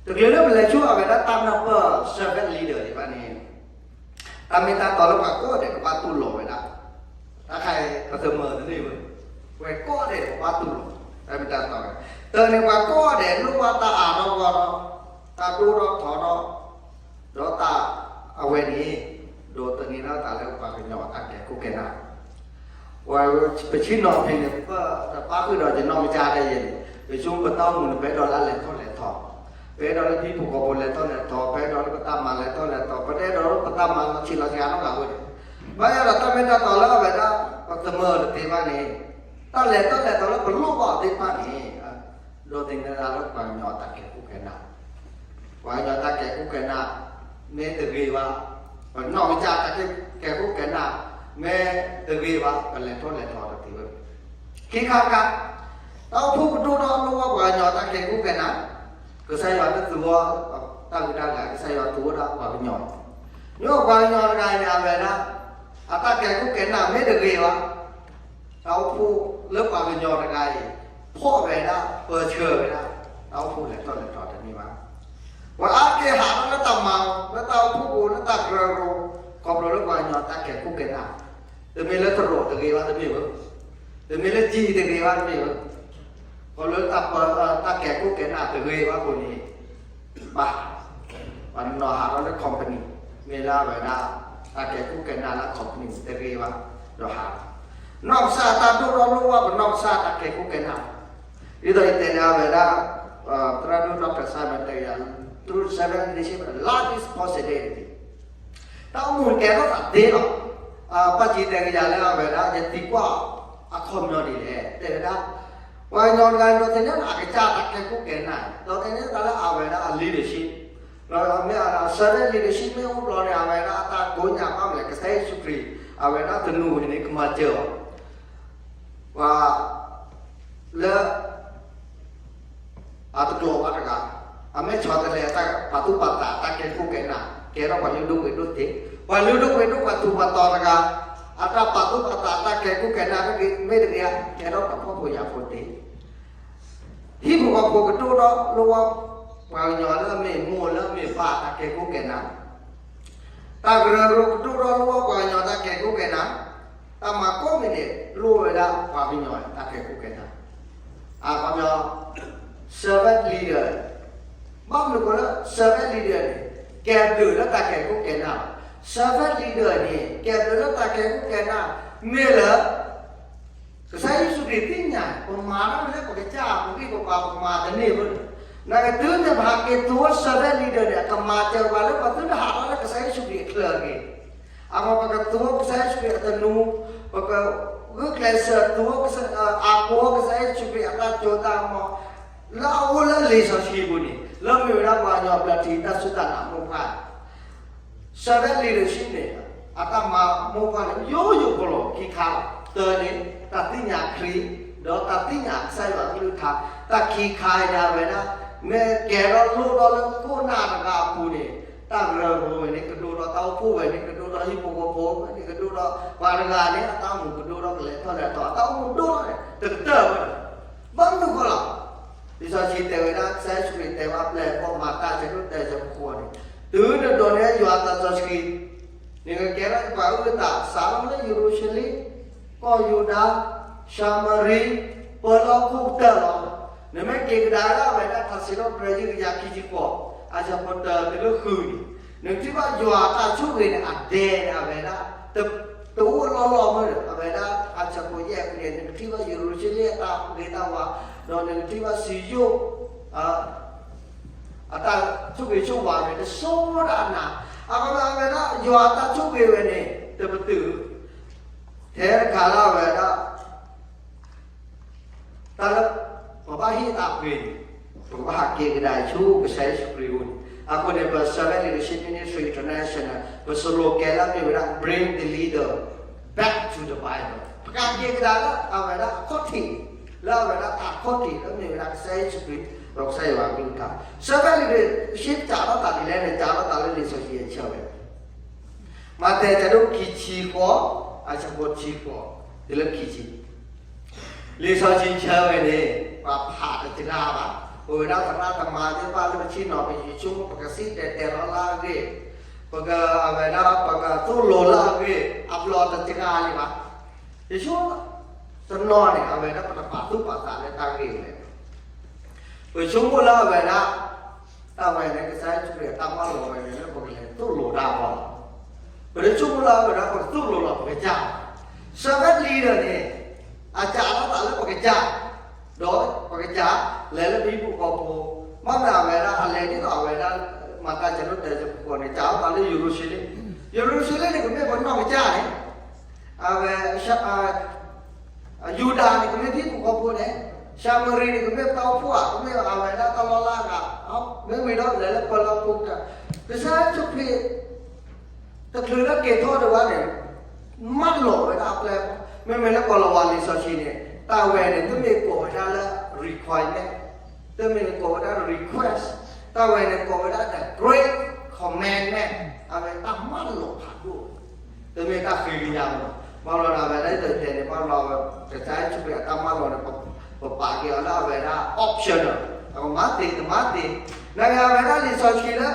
တချုးလၢပလဲၤဆူအဝဲဒၣ်တၢ်နၢ်ပၢၢ် servant leader ဒံးဘၣ်န့ၣ်, တၢ်မ့ၢ်တၢ်တီလၢပှၤကိးဂၤဒဲးကဘၣ်တူၢ်လိာ်ဝဲဒၣ်, တၢ်ခါအံၤပသးမုာ်တန့ၢ်ဘၣ်, ပှၤကိးဂၤဒဲးကဘၣ်တူၢ်လိာ်, တၢ်မ့ၢ်တၢ်တီဝဲ, တၢ်န့ၣ်ပှၤကိးဂၤဒဲးလိၣ်ဘၣ်တၢ်အါထီၣ်ဂီၢ်ထီၣ်, တၢ်ဒိၣ်ထီၣ်ထီထီၣ်, ဒီးတၢ်အဝဲန့ၣ်, ဒီးတနံၤလၢတၢ်လၢပှၤကညီအတၢ်ကဲခိၣ်ကဲနၢ် ပဆ့ၣ်နီၤဖဲန့ၣ် ပတပၣ်ဃုာ်ဒီးယနီၢ်ကစၢ်ဒၣ်ယဲန့ၣ်, ပဆိပတၢ်အိၣ်မူန့ၣ် ပအဲၣ်ဒိးလၢအလဲၤထီၣ်လဲၤထီ, ပအဲၣ်ဒိးလၢဟံၣ်ဖိဃီဖိလဲၤထီၣ်လဲၤထီ, ပအဲၣ်ဒိးလၢပတၢ်မၤလဲၤထီၣ်လဲၤထီ, ပတအဲၣ်ဒိးလၢပတၢ်မၤလီၤဆံးလီၤစှၤနီတဂၤဝဲန့ၣ်, ဘၣ်ဆၣ်ဒီးတၢ်မ့ၢ်တၢ်တီလၢအဝဲဒၣ် ပသးမုာ်တသ့ဘၣ်န့ၣ်, တၢ်လဲၤထီၣ်လဲၤထီလၢပလိၣ်ဘၣ်အီၤသ့ၣ်တဖၣ်န့ၣ်, ဒီးသန့ၤသးလၢပှၤကညီအတၢ်ကဲခိၣ်ကဲနၢ် ပှၤကညီတၢ်ကဲခိၣ်ကဲနၢ် မ့ၢ်တဂ့ၤဘၣ်, ပနီၢ်ကစၢ်တၢ်ကဲခိၣ်ကဲနၢ် မ့ၢ်တဂ့ၤဘၣ် ပလဲၤထီၣ်လဲၤထီတသ့ဘၣ်. ခံခါခါ, တၢ်အိၣ်ဖှိၣ်ကဒိၣ်ထီၣ်လိၣ်ဘၣ်ပှၤကညီတၢ်ကဲခိၣ်ကဲနၢ်, ကစၢ်ယွၤတသူဝဲတၢ်ဂုၤတၢ်ဂၤ, ကစၢ်ယွၤသူဝဲဒၣ်ပှၤကညီ, မ့ၢ်ပှၤကညီတဂၤအံၤန့ၣ် အဝဲဒၣ် အတၢ်ကဲခိၣ်ကဲနၢ်မ့ၢ်တဂ့ၤဘၣ် တၢ်အိၣ်ဖှိၣ်လၢပှၤကညီတဂၤအံၤ ဖီၣ်ဝဲဒၣ် ပၢဆှၢဝဲဒၣ် တၢ်အိၣ်ဖှိၣ်လဲၤထီၣ်လဲၤထီတန့ၢ်ဘၣ်. ပှၤအါကဲဟးထီၣ်လၢတၢ်မၤအီၤ လၢတၢ်အိၣ်ဖှိၣ်ပူၤ လၢတၢ်ကရၢကရိ, ခီဖျိလၢပှၤကညီတၢ်ကဲခိၣ်ကဲနၢ်, တမ့ၢ်လၢတရိးတဂ့ၤဘၣ်တမ့ၢ်ဘၣ်, တမ့ၢ်လၢကံတဂ့ၤဘၣ်တမ့ၢ်ဘၣ်, ခီဖျိလၢတၢ်ကဲခိၣ်ကဲနၢ်တဂ့ၤဘၣ်အဃိန့ၣ် ဘၣ်, ပှၤတနီၤဟးထီၣ်လၢ company, မ့ၢ်လၢအဝဲဒၣ် တၢ်ကဲခိၣ်ကဲနၢ်လၢ company တဂ့ၤဘၣ်, ဒီးဟး, နီၢ်ကစၢ်တၢ်ဒိၣ်ထီၣ်လိၣ်ဘၣ် ပနီၢ်ကစၢ်တၢ်ကဲခိၣ်ကဲနၢ်, ဒ်သိးယတဲန့ၣ် အဝဲဒၣ် သရၣ်ဒိၣ် Doctor Simon တဲယၤ, through servant leadership, the largest possibility တၢ်အိၣ်မူကဲထီၣ်သးသ့လီၤ. ပၢ်ကံတဲကယၤလၢအဝဲဒၣ် ယသံကွၢ်အခီပညီဒ်လဲၣ် တဲဝဲဒၣ်, ပှၤကညီတဂၤ ဒီးသန့ၤအကစၢ်တၢ်ကဲခိၣ်ကဲနၢ်, ဒီးသန့ၤသးလၢအဝဲဒၣ်အ leadership, ဒီးမ့ၢ်အ servant leadership မ့ၢ်အိၣ်ဘျီန့ၣ် အဝဲဒၣ်အတၢ်ကိးညါဘၣ်မလဲၣ် ကစၢ်ယ့ၣ်ၡူးခရံာ် အဝဲဒၣ်သနူဝဲန့ၣ် ကမၤစၢၤအီၤ ပှၤလၢအတကျိၤဘၣ်တဂၤ, အမ့ၢ်ဆီတလဲအတၢ်ပာ်သူၣ်ပာ်သး တၢ်ကဲခိၣ်ကဲနၢ် ကဲထီၣ်ပှၤလုၢ်ဒိၣ်ပှ့ၤဒိၣ်သ့, ပှၤလုၢ်ဒိၣ်ပှ့ၤဒိၣ်ပှၤသူၣ်ပှၤသီတဂၤ, အတၢ်ပာ်သူၣ်ပာ်သး တၢ်ကဲခိၣ်ကဲနၢ် မ့ၢ်တဂ့ၤဧါ ကဲထီၣ်ပှၤဖှီၣ်ဖိယာ်ဖိသ့ ဟံၣ်ဖိဃီဖိကဒိၣ်ထီၣ်လိၣ်ဘၣ် ပှၤကညီလၢအမ့ၢ်မိၢ်လၢအမ့ၢ်ပၢ်တၢ်ကဲခိၣ်ကဲနၢ်, တၢ်ကရၢကရိကဒိၣ်ထီၣ်လိၣ်ဘၣ်ပှၤကညီတၢ်ကဲခိၣ်ကဲနၢ်, တၢ်မၤကိးမံၤဒဲး လိၣ်ဝဲဒၣ်ပှၤကညီတၢ်ကဲခိၣ်ကဲနၢ်, အခီပညီ servant leader ဘၣ်မနုၤဃိလၢ servant leader န့ၣ် ကဲဘျုးလၢတၢ်ကဲခိၣ်ကဲနၢ်လီၤ. servant leader န့ၣ် ကဲဘျုးလၢတၢ်ကဲခိၣ်ကဲနၢ် မ့ၢ်လၢ ကစၢ်ယ့ၣ်ၡူးခရံာ်သ့ၣ်ညါ ပမၤတၢ်လၢပကစၢ်ပဂံၢ်ပဘါ ပမၤတန့ၢ်ဘၣ်န့ၣ်, နကတုၤမ့ၢ်ပဟးက့ၤသူဝဲ servant leader န့ၣ် အကမၤစၢၤပှၤလၢပသုတဟးထီၣ်လၢကစၢ်ယ့ၣ်ၡူးခရံာ်အချၢအဂ့ၤ, အဂီၢ် ပကသူဝဲကစၢ်ယ့ၣ်ၡူးခရံာ်အသနူ, ပကဂုာ်ကျဲးစၢးသူဝဲ အကိးဝဲကစၢ်ယ့ၣ်ၡူးခရံာ်အတၢ်စိတၢ်ကမီၤ လၢအအိၣ်လၢလံာ်စီဆှံပူၤန့ၣ် လၢမ့ၢ်ဝဲဒၣ်ပှၤကညီဘျၢထံတၢ်စူၢ်တၢ်နာ်မိၢ်ပှၢ် servant leadership န့ၣ် အတၢ်မၤမိၢ်ပှၢ်န့ၣ် ယိယိဖိလီၤ ခံခါလီၤ. တၢန့ၣ် တၢ်သ့ၣ်ညါခရံာ် ဒီးတၢ်သ့ၣ်ညါကစၢ်ယွၤကလုၢ်ကထါ, တၢ်ခံခါအံၤန့ၣ် အဝဲဒၣ် မ့ၢ်ကဲထီၣ်လိၣ်ထီၣ်လၢခိၣ်နၢ်တဂၤအပူၤန့ၣ် တၢ်ကရၢကရိဝဲန့ၣ် ကဒိၣ်ထီၣ် တၢ်အိၣ်ဖှိၣ်ဝဲန့ၣ် ကဒိၣ်ထီၣ် ဟံၣ်ဖိဃီဖိဝဲန့ၣ် ကဒိၣ်ထီၣ် ပှၤတဂၤန့ၣ် အတၢ်အိၣ်မူကဒိၣ်ထီၣ် ကလဲၤထီၣ်လဲၤထီ အတၢ်အိၣ်မူဒိၣ်ထီၣ်န့ၣ် တကတၢၢ်ဝဲန့ၣ် ဘၣ်မနုၤဃိလီၤ. လံာ်စီဆှံတဲဝဲဒၣ် ကစၢ်ယ့ၣ်ၡူးခရံာ်တဲဘၣ်ပျဲၢ်အဘီၣ် မၤတၢ်ဆၢဒိၣ်တၢ်ဆၢဖိဃိန့ၣ်, တုၤနဒိးန့ၢ်ယွၤအသးစီဆှံ နကကဲထီၣ်ပှၤအုၣ်အသး စးထီၣ်လၢယရူၤၡလ့ၣ်, ကီၢ်ယူဒၤ, ၡၤမရံ, ပၢလီၢ်ခိၣ်ကတၢၢ်လီၤ. နမ့ၢ်က့ၤကဒါဝဲဒၣ် အဝဲဒၣ်ထါစံးထီၣ်ပတြၢၤယုၢ်ကယၤခံဆံဃိး အဆၢဖိတၢတုၤလၢဃုန့ၣ်, နကထံၣ်ဘၣ်ယွၤအတၢ်ဆိၣ်ဂ့ၤန့ၣ် အဒဲန့ၣ် အဝဲဒၣ် တအိၣ်လီၢ်လီၢ်မ့ၢ်ဒီး အဝဲဒၣ်အဆၢဖိယဲၢ်ဖဲန့ၣ် နကထံၣ်ဘၣ်ယရူၤၡလ့ၣ်အတၢ်ဂ့ၤတၢ်ဝါ, ဒီးနကထံၣ်ဘၣ်စံယိၣ် အတၢ်ဆိၣ်ဂ့ၤဆိၣ်ဝါန့ၣ် တစိၤဒၣ်နၤ, အဃိအဝဲဒၣ် ယွၤအတၢ်ဆိၣ်ဂ့ၤဝဲန့ၣ် တပတုာ် ထဲတခါလၢအဝဲဒၣ် တၢ်လၢ ပဘၣ်ဟ့ၣ်အသးပှ့ၤန့ၣ် ပကဘၣ်ဟးက့ၤကဒါဆူကစၢ်ယ့ၣ်ၡူးခရံာ်အအိၣ်န့ၣ်, အဃိန့ၣ် ပ Servant Leadership Ministry International ပ slogan လၢမ့ၢ်ဝဲဒၣ် Bring the leader back to the Bible ပကက့ၤကဒါလၢအဝဲဒၣ်အခီၣ်ထံး, လၢအဝဲဒၣ်တၢ်အခီၣ်ထံးလၢမ့ၢ်ဝဲဒၣ်ကစၢ်ယ့ၣ်ၡူးခရံာ် ဒီးကစၢ်ယွၤအကလုၢ်ကထါ, Servant Leadership စးထီၣ်သးဒ်လဲၣ်န့ၣ် စးထီၣ်သးလၢလံာ်စီဆှံအဆၢဝဲ မးသဲအဆၢဒိၣ်ခံဆံဃိး, အဆၢဖိတဆံဃိး တုၤလၢခံဆံ, လံာ်စီဆှံဆၢဝဲန့ၣ် ပှၤဖးတစှၤဘၣ်, ပဝဲဒၣ်သရၣ်သမါသ့ၣ်တဖၣ်လၢပဆ့ၣ်နီၤပယ့ၣ်ၡူး ပကစံၣ်တဲၤတဲလီၤလၢအဂ့ၢ်, ပကအဝဲဒၣ် ပကသိၣ်လိလၢအဂ့ၢ် အဘျီတစှၤလံဘၣ်. ယဆိ တနီၤန့ၣ် အဝဲဒၣ်ပတပာ်သူၣ်ပာ်သးလၢတၢ်ဂ့ၢ်ဝဲ ပဆိကမိၣ်လၢအဝဲဒၣ် တၢ်ဝဲန့ၣ် ကစၢ်ယ့ၣ်ၡူးခရံာ်အတၢ်မၢလီၤဝဲန့ၣ် လၢပကလဲၤသိၣ်လိတၢ်အဂီၢ်လီၤ. ပတဆိကမိၣ်လၢအဝဲဒၣ်ပကသိၣ်လိလီၤပကစၢ်, servant leader န့ၣ် အစးထီၣ်သးလၢပကစၢ်, ဒီးပကစၢ်လဲၤလၢပဟံၣ်ဖိဃီဖိ, မ့ၢ်မ့ၢ်အဝဲဒၣ်အလဲၤဒ်သိးအဝဲဒၣ် မၤတၢ်ဆၢဒိၣ်တဲာ်စဲးဖိဃီန့ၣ် စးထီၣ်သးလၢယရူၤၡလ့ၣ်, ယရူၤၡလ့ၣ်န့ၣ် ကမ့ၢ်ပနီၢ်ကစၢ်န့ၣ် အဝဲ ယူဒၤန့ၣ် ကမ့ၢ်ဟံၣ်ဖိဃီဖိန့ၣ်, ၡၤမရံန့ၣ် ကမ့ၢ်ပတၢ်အိၣ်ဖှိၣ်ဧါ, ကမ့ၢ်အဝဲဒၣ်တၢ်လီၢ်လၢအဂၤ, မ့ၢ်ဝံၤဒီးလဲၤလၢပၢလီၤဖိကတၢၢ်, ကစၢ်ယ့ၣ်ၡူးခရံာ် တချုးလၢက့ၤထီၣ်ဒံးဘၣ်န့ၣ် မၢလီၤဝဲဒၣ်အပျဲၢ်, မ့မ့ၢ်လၢကီၢ်လၤဝါလံာ်စီဆှံန့ၣ် တၢ်ဝဲန့ၣ် တမ့ၢ်ကိးဝဲဒၣ်လၢ requirement, တမ့ၢ်ကိးဝဲဒၣ် request, တၢ်ဝဲန့ၣ်ကိးဝဲဒၣ် the great commandment, အဝဲတၢ်မၢလီၤဖးဒိၣ် တမ့ၢ်တၢ်ဃ့ကညးဘၣ်. ဘၣ်မနုၤဒီးအဝဲဒၣ်တတဲန့ၣ် ဘၣ်မနုၤအဝဲ ကစၢ်ယ့ၣ်ၡူးခရံာ်အတၢ်မၢလီၤန့ၣ် ပပာ်က့ၤအီၤလၢအဝဲဒၣ် optional, အကမၤသ့တမၤသ့, နက့အဝဲဒၣ်လံာ်စီဆှံလၢ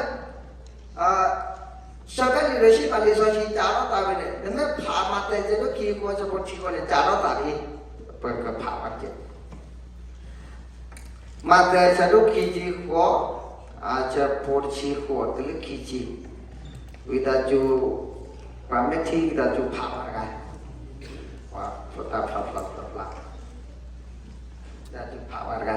servant leadership အလံာ်စီဆှံစးထီၣ်သးဝဲန့ၣ် နမ့ၢ်ဖးမးသဲဆၢဒိၣ်ခံဃိးဆၢဖိတဆံဃိးန့ၣ် စးထီၣ်သးလံ, ပကဖးဝဲက့ၤ မးသဲဆၢဒိၣ်ခံဆံဃိး, အဆၢဖိတဆံဃိးတုၤလၢခံဆံ, ဝံသးစူၤ, ပှၤမ့ၢ်ထံၣ်ဝံသးစူၤဖးဘၣ်တဂၤ, ပှၤဖိသၣ်ဖျါဖျါဖျါဖျါ, ဝံသးစူၤဖးဘၣ်တဂၤ,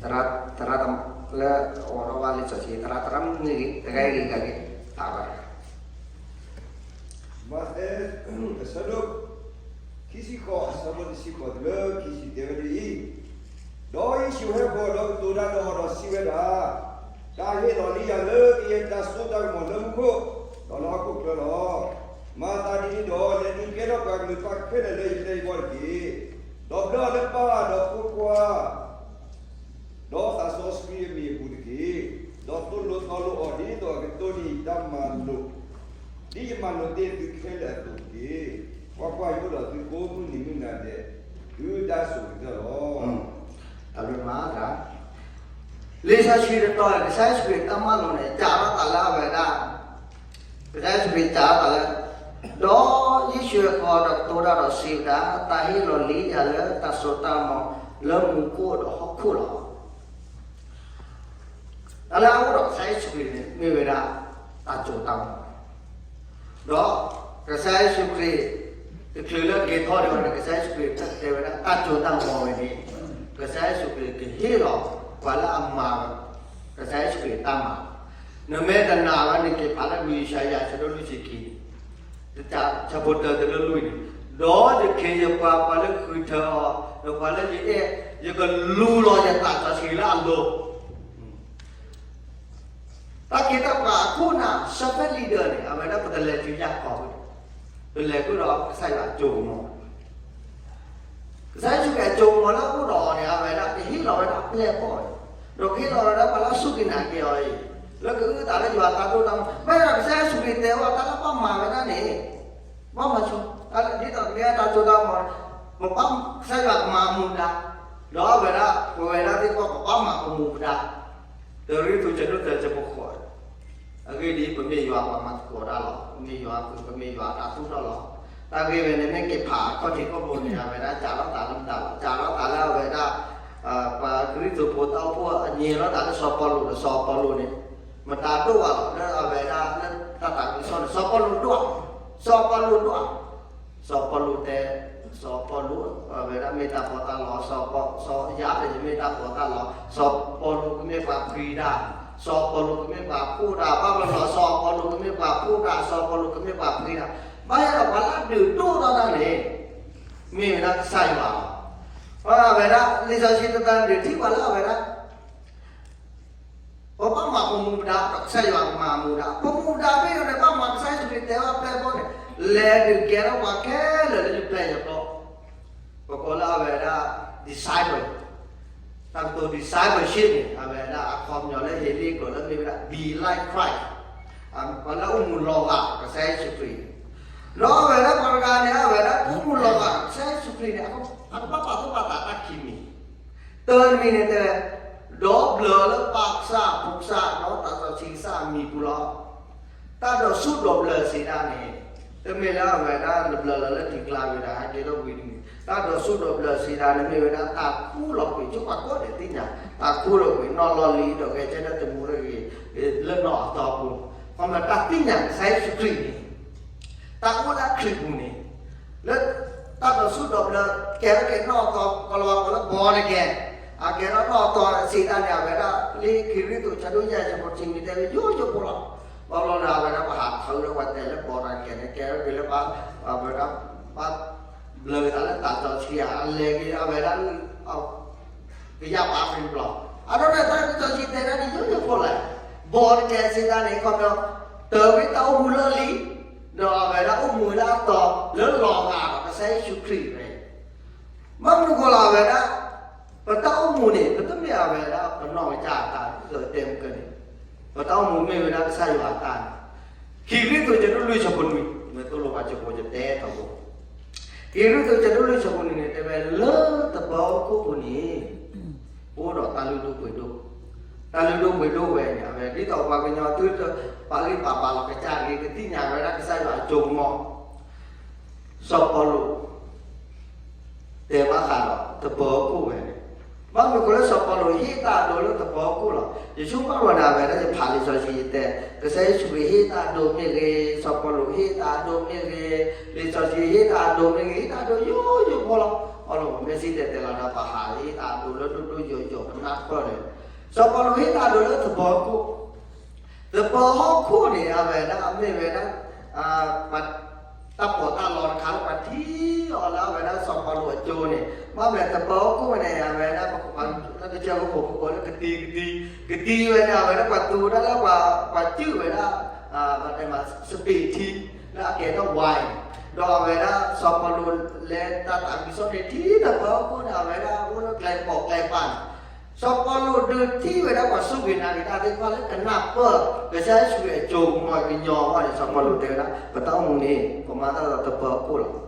သရၣ်, သရၣ်လၢအိၣ်ဒီးဝဲလံာ်စီဆှံ သရၣ်, သရၣ်မုၣ်ဂ့ၤ တဂၤဂ့ၤဂၤဂ့ၤ, ဖးဘၣ်တဂၤ မးသဲ အဆၢဒိၣ် ခံဆံဃိး အဆၢဖိတဆံဃိး တုၤလၢခံဆံတဲဝဲဒ်အံၤ, ဒီးယ့ၣ်ၡူးဟဲဃီၤဒီးကတိၤတၢ်ဒီးအီၤဒီးစံးဝဲဒၣ်, တၢ်ဟ့ၣ်လီၤလံယၤလၢကယဲၢ်တၢ်စိတၢ်ကမီၤလၢမူခိၣ်, ဒီးလၢဟီၣ်ခိၣ်ချၢလီၤ. မၤသးဒ်န့ၣ်ဒီး လဲၤဒုးကဲထီၣ်ပှၤကလုာ်တဖၣ်ခဲလၢာ်လၢယပျဲၢ်ယဘီၣ်တက့ၢ်. ဒီးဘျၢအီၤလၢပၢ်ဒီးဖိခွါ ဒီးသးစီဆှံအမံၤအပူၤတက့ၢ်. ဒီးသိၣ်လိသီလိအီၤဒ်သိးအကတိၢ်န့ၢ်ယတၢ်မၤလိာ်, ဒ်ယမၤလိာ်တ့ၢ်သုခဲလၢာ်အသိးတက့ၢ်. ကွၢ်ကွၢ်, ယအိၣ်ဒီးသုကိးမုၢ်နံၤမုၢ်နၤဒဲး, တုၤတၢ်ဆိၣ်ဂ့ၤတၢၢ်လီၤ. တၢ်ဘျုးမး, လံာ်စီဆှံတတီၤ ကစၢ်ယ့ၣ်ၡူးခရံာ်တၢ်မၢလိာ်န့ၣ် စးထီၣ်သးလၢအဝဲဒၣ် ကစၢ်ယ့ၣ်ၡူးခရံာ်စးထီၣ်သးလၢ ဒီးယ့ၣ်ၡူးဟဲဃီၤဒီးကတိၤတၢ်ဒီးစံးဝဲဒၣ်, တၢ်ဟ့ၣ်လီၤလံယၤလၢတၢ်စိတၢ်ကမီၤလၢမူခိၣ်ဒီးဟီၣ်ခိၣ်လီၤ. တၢ်လၢအအိၣ်ဒီးကစၢ်ယ့ၣ်ၡူးခရံာ်န့ၣ် မ့ၢ်ဝဲဒၣ်တၢ်စိတၢ်ကမီၤ, ဒီးကစၢ်ယ့ၣ်ၡူးခရံာ် တချုးလၢက့ၤထီၣ်ဒံးဘၣ်န့ၣ် ကစၢ်ယ့ၣ်ၡူးခရံာ်တဲဝဲဒၣ် တၢ်စိတၢ်ကမီၤဝဲန့ၣ် ကစၢ်ယ့ၣ်ၡူးခရံာ်ကဟ့ၣ်လီၤပှၤလၢအမၤ ကစၢ်ယ့ၣ်ၡူးခရံာ်တၢ်မၤ, နမ့ၢ်တနာ်ဘၣ်န့ၣ် က့ၤဖးလၢမံၤယၡါယၤ အဆၢဒိၣ်လွံၢ်ဆံခံန့ၣ်, ဆၢဖိတၢတုၤလၢလွံၢ်န့ၣ်, ဒီးယခ့ယပှၤ ပှၤလၢဃုထၢအီၤ ဒီးပှၤလၢယအဲၣ်, ယကလူလီၤယသးစီဆှံလၢအလိၤ တၢ်ခ့တၢ်ပှၤအခိၣ်အနၢ် servant leader န့ၣ် အဝဲဒၣ်ပတလဲၤတုၤယၢ်ကီၢ်ဝဲ, ပလဲၤဃုာ်ဒီးကစၢ်ယွၤအစိကမီၤ, ကစၢ်ယ့ၣ်ၡူးခရံာ်အစိကမီၤလၢအအိၣ်ဒီးအီၤန့ၣ် အဝဲဒၣ်ကဟ့ၣ်လီၤဝဲဒၣ်အပျဲၢ်အဘီၣ်, ဒီးကဟ့ၣ်လီၤဝဲဒၣ်ပှၤလၢအစူၢ်က့ၤနာ်က့ၤအီၤအံၤ, လၢကအုၣ်အသးလၢယွၤအတၢ်ဒိၣ်တၢ်မုၢ်, မ့ၢ်ဒီးကစၢ်ယ့ၣ်ၡူးခရံာ်တဲဝဲတၢ်လၢပဘၣ်မၤဝဲဒၣ်န့ၣ်, ဘၣ်မၤဆိ, ဒ်သိးကမ့ၢ်တၢ်စိတၢ်ကမီၤ, ပဘၣ်ကစၢ်ယွၤကမၤအမူဒါ, ဒီးအဝဲဒၣ် ပဝဲဒၣ်သ့ၣ်တဖၣ် ပဘၣ်မၤပမူပဒါ, တရံၣ်သူး ဆၢဒိၣ်သၢ ဆၢဖိဃိး, အဂ့ၢ်ဒ်အံၤ, ပမ့ၢ်ယွၤပှၤမၤသကိးတၢ်လီၤ. ပမ့ၢ်ယွၤအကုၢ်, ပမ့ၢ်ယွၤအတၢ်သူၣ်ထီၣ်လီၤ. တၢ်ဂ့ၢ်ဝဲန့ၣ် မ့ၢ်က့ၤဖးအခီၣ်ထံးခီၣ်ဘိန့ၣ် အဝဲဒၣ်စးထီၣ်သးလၢမတၤလီၤ. စးထီၣ်သးလၢအဝဲဒၣ် ပှၤကရံၣ်သူးဖိတၢ်အိၣ်ဖှိၣ်အညါလီၤသးလၢစီၤပီလူးဒီး စီၤပီလူးန့ၣ် မတၤဒိၣ်ဘၣ်လီၤ. လၢအဝဲဒၣ်လၢတၢ်သးခုကစီၣ်န့ၣ် စီၤပီလူးဒိၣ်, စီၤပီလူးဒိၣ် စီၤပီလူးတဲ, စီၤပီလူး အဝဲဒၣ်မ့ၢ်တၢ်ပီးတၢ်လီ, စီၤပီ, စီၤယၤဒီးယမ့ၢ်တၢ်ပီးတၢ်လီ, စီၤပီလူးကမ့ၢ်ပှၤဖှံတၢ်, စီၤပီလူးကမ့ၢ်ပှၤဖှံတၢ်, ဘၣ်ဘျီဘျီ စီၤပီလူးကမ့ၢ်ပှၤဖှံတၢ်, စီၤပီလူးကမ့ၢ်ပှၤဖှံတၢ်, ဘၣ်ဆၣ်ဒီးပှၤလၢအဒုးဒိၣ်ထီၣ်တၢ်န့ၣ် မ့ၢ်ဝဲဒၣ်ကစၢ်ယွၤလီၤ. အဝဲဒၣ်လံာ်စီဆှံတတီၤန့ၣ် ထံၣ်ပှၤလၢအဝဲဒၣ် ပဘၣ်မၤပမူပဒါဒီးကစၢ်ယွၤကမၤအမူဒါ, ပမူဒါမ့ၢ်ဂ့ၤန့ၣ် ဘၣ်မၤကစၢ်ယ့ၣ်ၡူးခရံာ်တဲဘၣ်အပျဲၢ်အဘီၣ်န့ၣ်, လဲၤဒုးကဲထီၣ်ပှၤခဲလၢာ်လၢယပျဲၢ်ယဘီၣ်, ပကိးလၢအဝဲဒၣ် disciple, တၢ်ကတိၤ discipleship န့ၣ် အဝဲဒၣ်အခီပညီလၢဟ့လ့ၣ်ကျိာ်လၢမ့ၢ်ဝဲဒၣ် be like Christ, ပှၤလၢအိၣ်မူလီၤဂာ်ကစၢ်ယ့ၣ်ၡူးခရံာ်န့ၣ်, ဒီးအဝဲဒၣ်ပှၤတဂၤန့ၣ် အဝဲဒၣ်အိၣ်မူလီၤဂာ်ကစၢ်ယ့ၣ်ၡူးခရံာ်န့ၣ် အကဘၣ်ပာ်သူၣ်ပာ်သးတၢ်ခံမံၤ တၢ်တမံၤန့ၣ်တဲ, ဒီးဘျၢလၢပၢ်ကစၢ် ဖိကစၢ် ဒီးသးစီဆှံကစၢ်အမံၤပူၤလီၤ. တၢ်ဒိးဆူၣ်ဒိးဘျၢစံးဒၣ်န့ၣ်, တမ့ၢ်လၢအဝဲဒၣ်နဘျၢလၢလၢထံကျါဝံၤဒီး ဟဲက့ၤထီၣ်ဝံၤတမံၤ, တၢ်ဒိးဆူၣ်ဒိးဘျၢစံးဒၣ်န့ၣ်မ့ၢ်ဝဲဒၣ်တၢ်ခူၣ်လီၤကွံာ် ဆိပာ်ကိးဒဲးသ့ၣ်ညါ, တၢ်ခူၣ်လီၤကွံာ် နီၢ်လီၢ်လံဒီးဂဲၤဆၢထၢၣ်တမူရဂ့ၤ လၢနီၢ်အသီပူၤ, ခီမ့ၢ်တၢ်သ့ၣ်ညါကစၢ်ယ့ၣ်ၡူးခရံာ်န့ၣ် တၢ်အိၣ်လၢခရံာ်ပူၤန့ၣ်, လၢတၢ်ဒိးဆူၣ်ဒိးဘျၢ ကဲထီၣ်က့ၤနီၢ်အသီ ကလၤဝါကိးလၢ born again, အကဲထီၣ်နီၢ်အသီစံးဒၣ်န့ၣ် အဝဲဒၣ်လံခံရံၣ်သူး ဆၢဒိၣ်ယဲၢ် ဆၢဖိတဆံနွံတဲဝဲယိယိဖိလီၤ. ဘၣ်လီၤန့ၣ် အဝဲဒၣ်ပဟးထီၣ်လၢပှၤတဲလၢ born again န့ၣ် ကဲထီၣ်က့ၤလၢပှၤ အဝဲဒၣ် ဘၣ်ဘျၢက့ၤသးလၢသးစီဆှံဧါ အလဲၤက့ၤအဝဲဒၣ် ကယၢ်ပာ်ဖဲတဘျီ, အဒိန့ၣ်တၢ်လံာ်စီဆှံတဲဒၣ်န့ၣ် ယိယိဖိလဲၣ်, born againစံးဒၣ်န့ၣ် ခီဖျိ တၢ်ဝံတၢ်အိၣ်မူလၢလံ, ဒီးအဝဲဒၣ်အိၣ်မူဝဲဒၣ်အသီ လၢလီၤဂာ်ဒီးကစၢ်ယ့ၣ်ၡူးခရံာ်ဝဲ, ဘၣ်မနုၤဃိလီၤ အဝဲဒၣ် ပတၢ်အိၣ်မူန့ၣ် ပတမ့ၢ်အဝဲဒၣ်ပနီၢ်ကစၢ်အတၢ် ဒ်သိးတဲမုၢ်ကၢန့ၣ်, ပတၢ်အိၣ်မူမ့ၢ်ဝဲဒၣ်ကစၢ်ယွၤအတၢ်န့ၣ်, ခံကရံၣ်သူး ဆၢဒိၣ်လွံၢ် ဆၢဖိနွံ, မ့ၢ်သိၣ်လိပှၤကၠိဖိကတဲထီဘိ, ခံကရံၣ်သူး ဆၢဒိၣ်လွံၢ် ဆၢဖိနွံန့ၣ် တဲဝဲလၢသပၢၤဟီၣ်ခိၣ်ပူၤန့ၣ် အိၣ်ဒီးတၢ်လုၢ်ဒိၣ်ပှ့ၤဒိၣ်, တၢ်လုၢ်ဒိၣ်ပှ့ၤဒိၣ်ဝဲန့ၣ် အဝဲဒ်သိးပှၤကညီသုတပာ်ဂံၢ်ပာ်ဘါလီၤကစၢ်ဂ့ၤ ကသ့ၣ်ညါဝဲဒၣ်ကစၢ်ယွၤအစိကမီၤ စီၤပီလူး တဲဘၣ်ဃးဒီးသပၢၤဟီၣ်ခိၣ်ဝဲန့ၣ်, ဘၣ်မနုၤဃိလၢစီၤပီလူးဟ့ၣ်တၢ်အဒိလၢသပၢၤဟီၣ်ခိၣ်လီၤ. ယဆိကမိၣ်ဝဲဒၣ် အဝဲဒၣ်ယဖးလံာ်စီဆှံယတဲ, ကစၢ်ယ့ၣ်ၡူးခရံာ်ဟ့ၣ်တၢ်အဒိမ့ၢ်ဂ့ၤ, စီၤပီလူးဟ့ၣ်တၢ်အဒိမ့ၢ်ဂ့ၤ, လံာ်စီဆှံဟ့ၣ်တၢ်အဒိမ့ၢ်ဂ့ၤ, ဟ့ၣ်တၢ်အဒိယိယိဖိလီၤ. အီၤလီၤ မ့ၢ်စံၣ်တဲၤတဲလီၤဒီး ပဟးဟ့ၣ်တၢ်အဒိလၢဒိၣ်ဒိၣ်ယိာ်ယိာ် ပနၢ်ပၢၢ်န့ၣ်, စီၤပီလူးဟ့ၣ်တၢ်အဒိလၢသပၢၤဟီၣ်ခိၣ် သပၢၤဟီၣ်ခိၣ်န့ၣ် အဝဲဒၣ်မ့ၢ်ဝဲဒၣ် တၢ်ပီးတၢ်လီတခါလၢပှၤထံၣ်အီၤလၢအဝဲဒၣ်စီၤပီလူးအစိန့ၣ်, ဘၣ်မနုၤသပၢၤဟီၣ်ခိၣ်န့ၣ် အဝဲဒၣ် လၢကစၢၢ်ခိၣ်ဖိကိးလၢကတံၤကတံၤ, ကတံၤဝဲန့ၣ် အဝဲဒၣ်ပှၤသူဝဲဒၣ်လၢပှၤစုၣ်ဝဲဒၣ် ပတဲမး စပံးထံ လၢအကဲထီၣ်ဝါအံၤ, ဒီးအဝဲဒၣ်စီၤပီလူးလဲၤတၢ်သးခုကစီၣ်န့ၣ် ထံၣ်သပၢၤဟီၣ်ခိၣ်န့ၣ် အဝဲဒၣ်အိၣ်လၢကျဲပိာ်ကျဲပၤန့ၣ် စီၤပီလူးဒုးထံၣ်ဝဲဒၣ်ပှၤစူၢ်က့ၤနာ်က့ၤတၢ်သ့ၣ်တဖၣ်လၢကနၢ်ပၢၢ် ကစၢ်ယ့ၣ်ၡူးခရံာ်အစိကမီၤကညီအဂီၢ်န့ၣ် စီၤပီလူးတဲဝဲဒၣ် ပတၢ်အိၣ်မူန့ၣ် ပမၤတၢ်ဒီးသပၢၤဟီၣ်ခိၣ်လီၤ.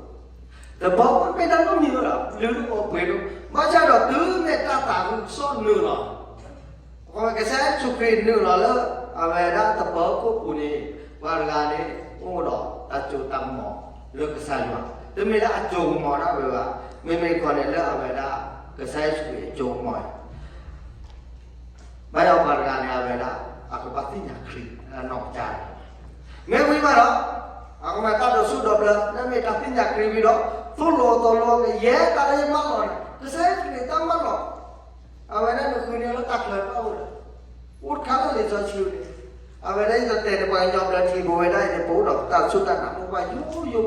သပၢၤဟီၣ်ခိၣ်မ့ၢ်တၢ်နီတမံၤဝဲလီၤ လုၢ်ဒိၣ်ပှ့ၤဒိၣ်, ဘၣ်ဆၣ်ဒီးတုၤမ့ၢ်တၢ်သးခုကစီၣ်နုာ်လီၤ ကစၢ်ယ့ၣ်ၡူးခရံာ်နုာ်လီၤလၢ အဝဲဒၣ်သပၢၤဟီၣ်ခိၣ်ပူၤန့ၣ် ပှၤတဂၤန့ၣ် အိၣ်ဒီးတၢ်စိတၢ်ကမီၤလၢကစၢ်ယွၤ, တမ့ၢ်လၢအစိကမီၤဒၣ်ဝဲဘၣ်, မ့မ့ၢ်တခီန့ၣ်လၢအဝဲဒၣ် ကစၢ်ယ့ၣ်ၡူးခရံာ်အစိကမီၤ ဘၣ်ယိၣ်ပှၤတဂၤန့ၣ် အဝဲဒၣ် အကဘၣ်သ့ၣ်ညါခရံာ်အနီၢ်ကစၢ်န့ၣ်, မ့ၢ်ဝံၤမးဒီး အကမၤတၢ်ဒိးဆူၣ်ဒိးဘျၢ လၢမ့ၢ်တၢ်သ့ၣ်ညါခရံာ်ဝံၤဒီး သိၣ်လိအသီလိ ကယဲၢ်တၢ်လၢယမၢလီၤန့ၣ် ကစၢ်ယ့ၣ်ၡူးခရံာ်တၢ်မၢလီၤ အဝဲဒၣ်နဃုန့ၢ်လၢတၢ်ချၢတၢ်အိၣ်ဒီး အိၣ်တခါလၢလံာ်စီဆှံန့ၣ်, အဝဲဒၣ်ယတတဲန့ၣ် ပှၤကညီဘျၢထံဖိဝဲဒၣ်အံၤန့ၣ် ပအိၣ်ဒီးတၢ်စူၢ်တၢ်နာ်မိၢ်ပှၢ်ယိယိဖိ လၢ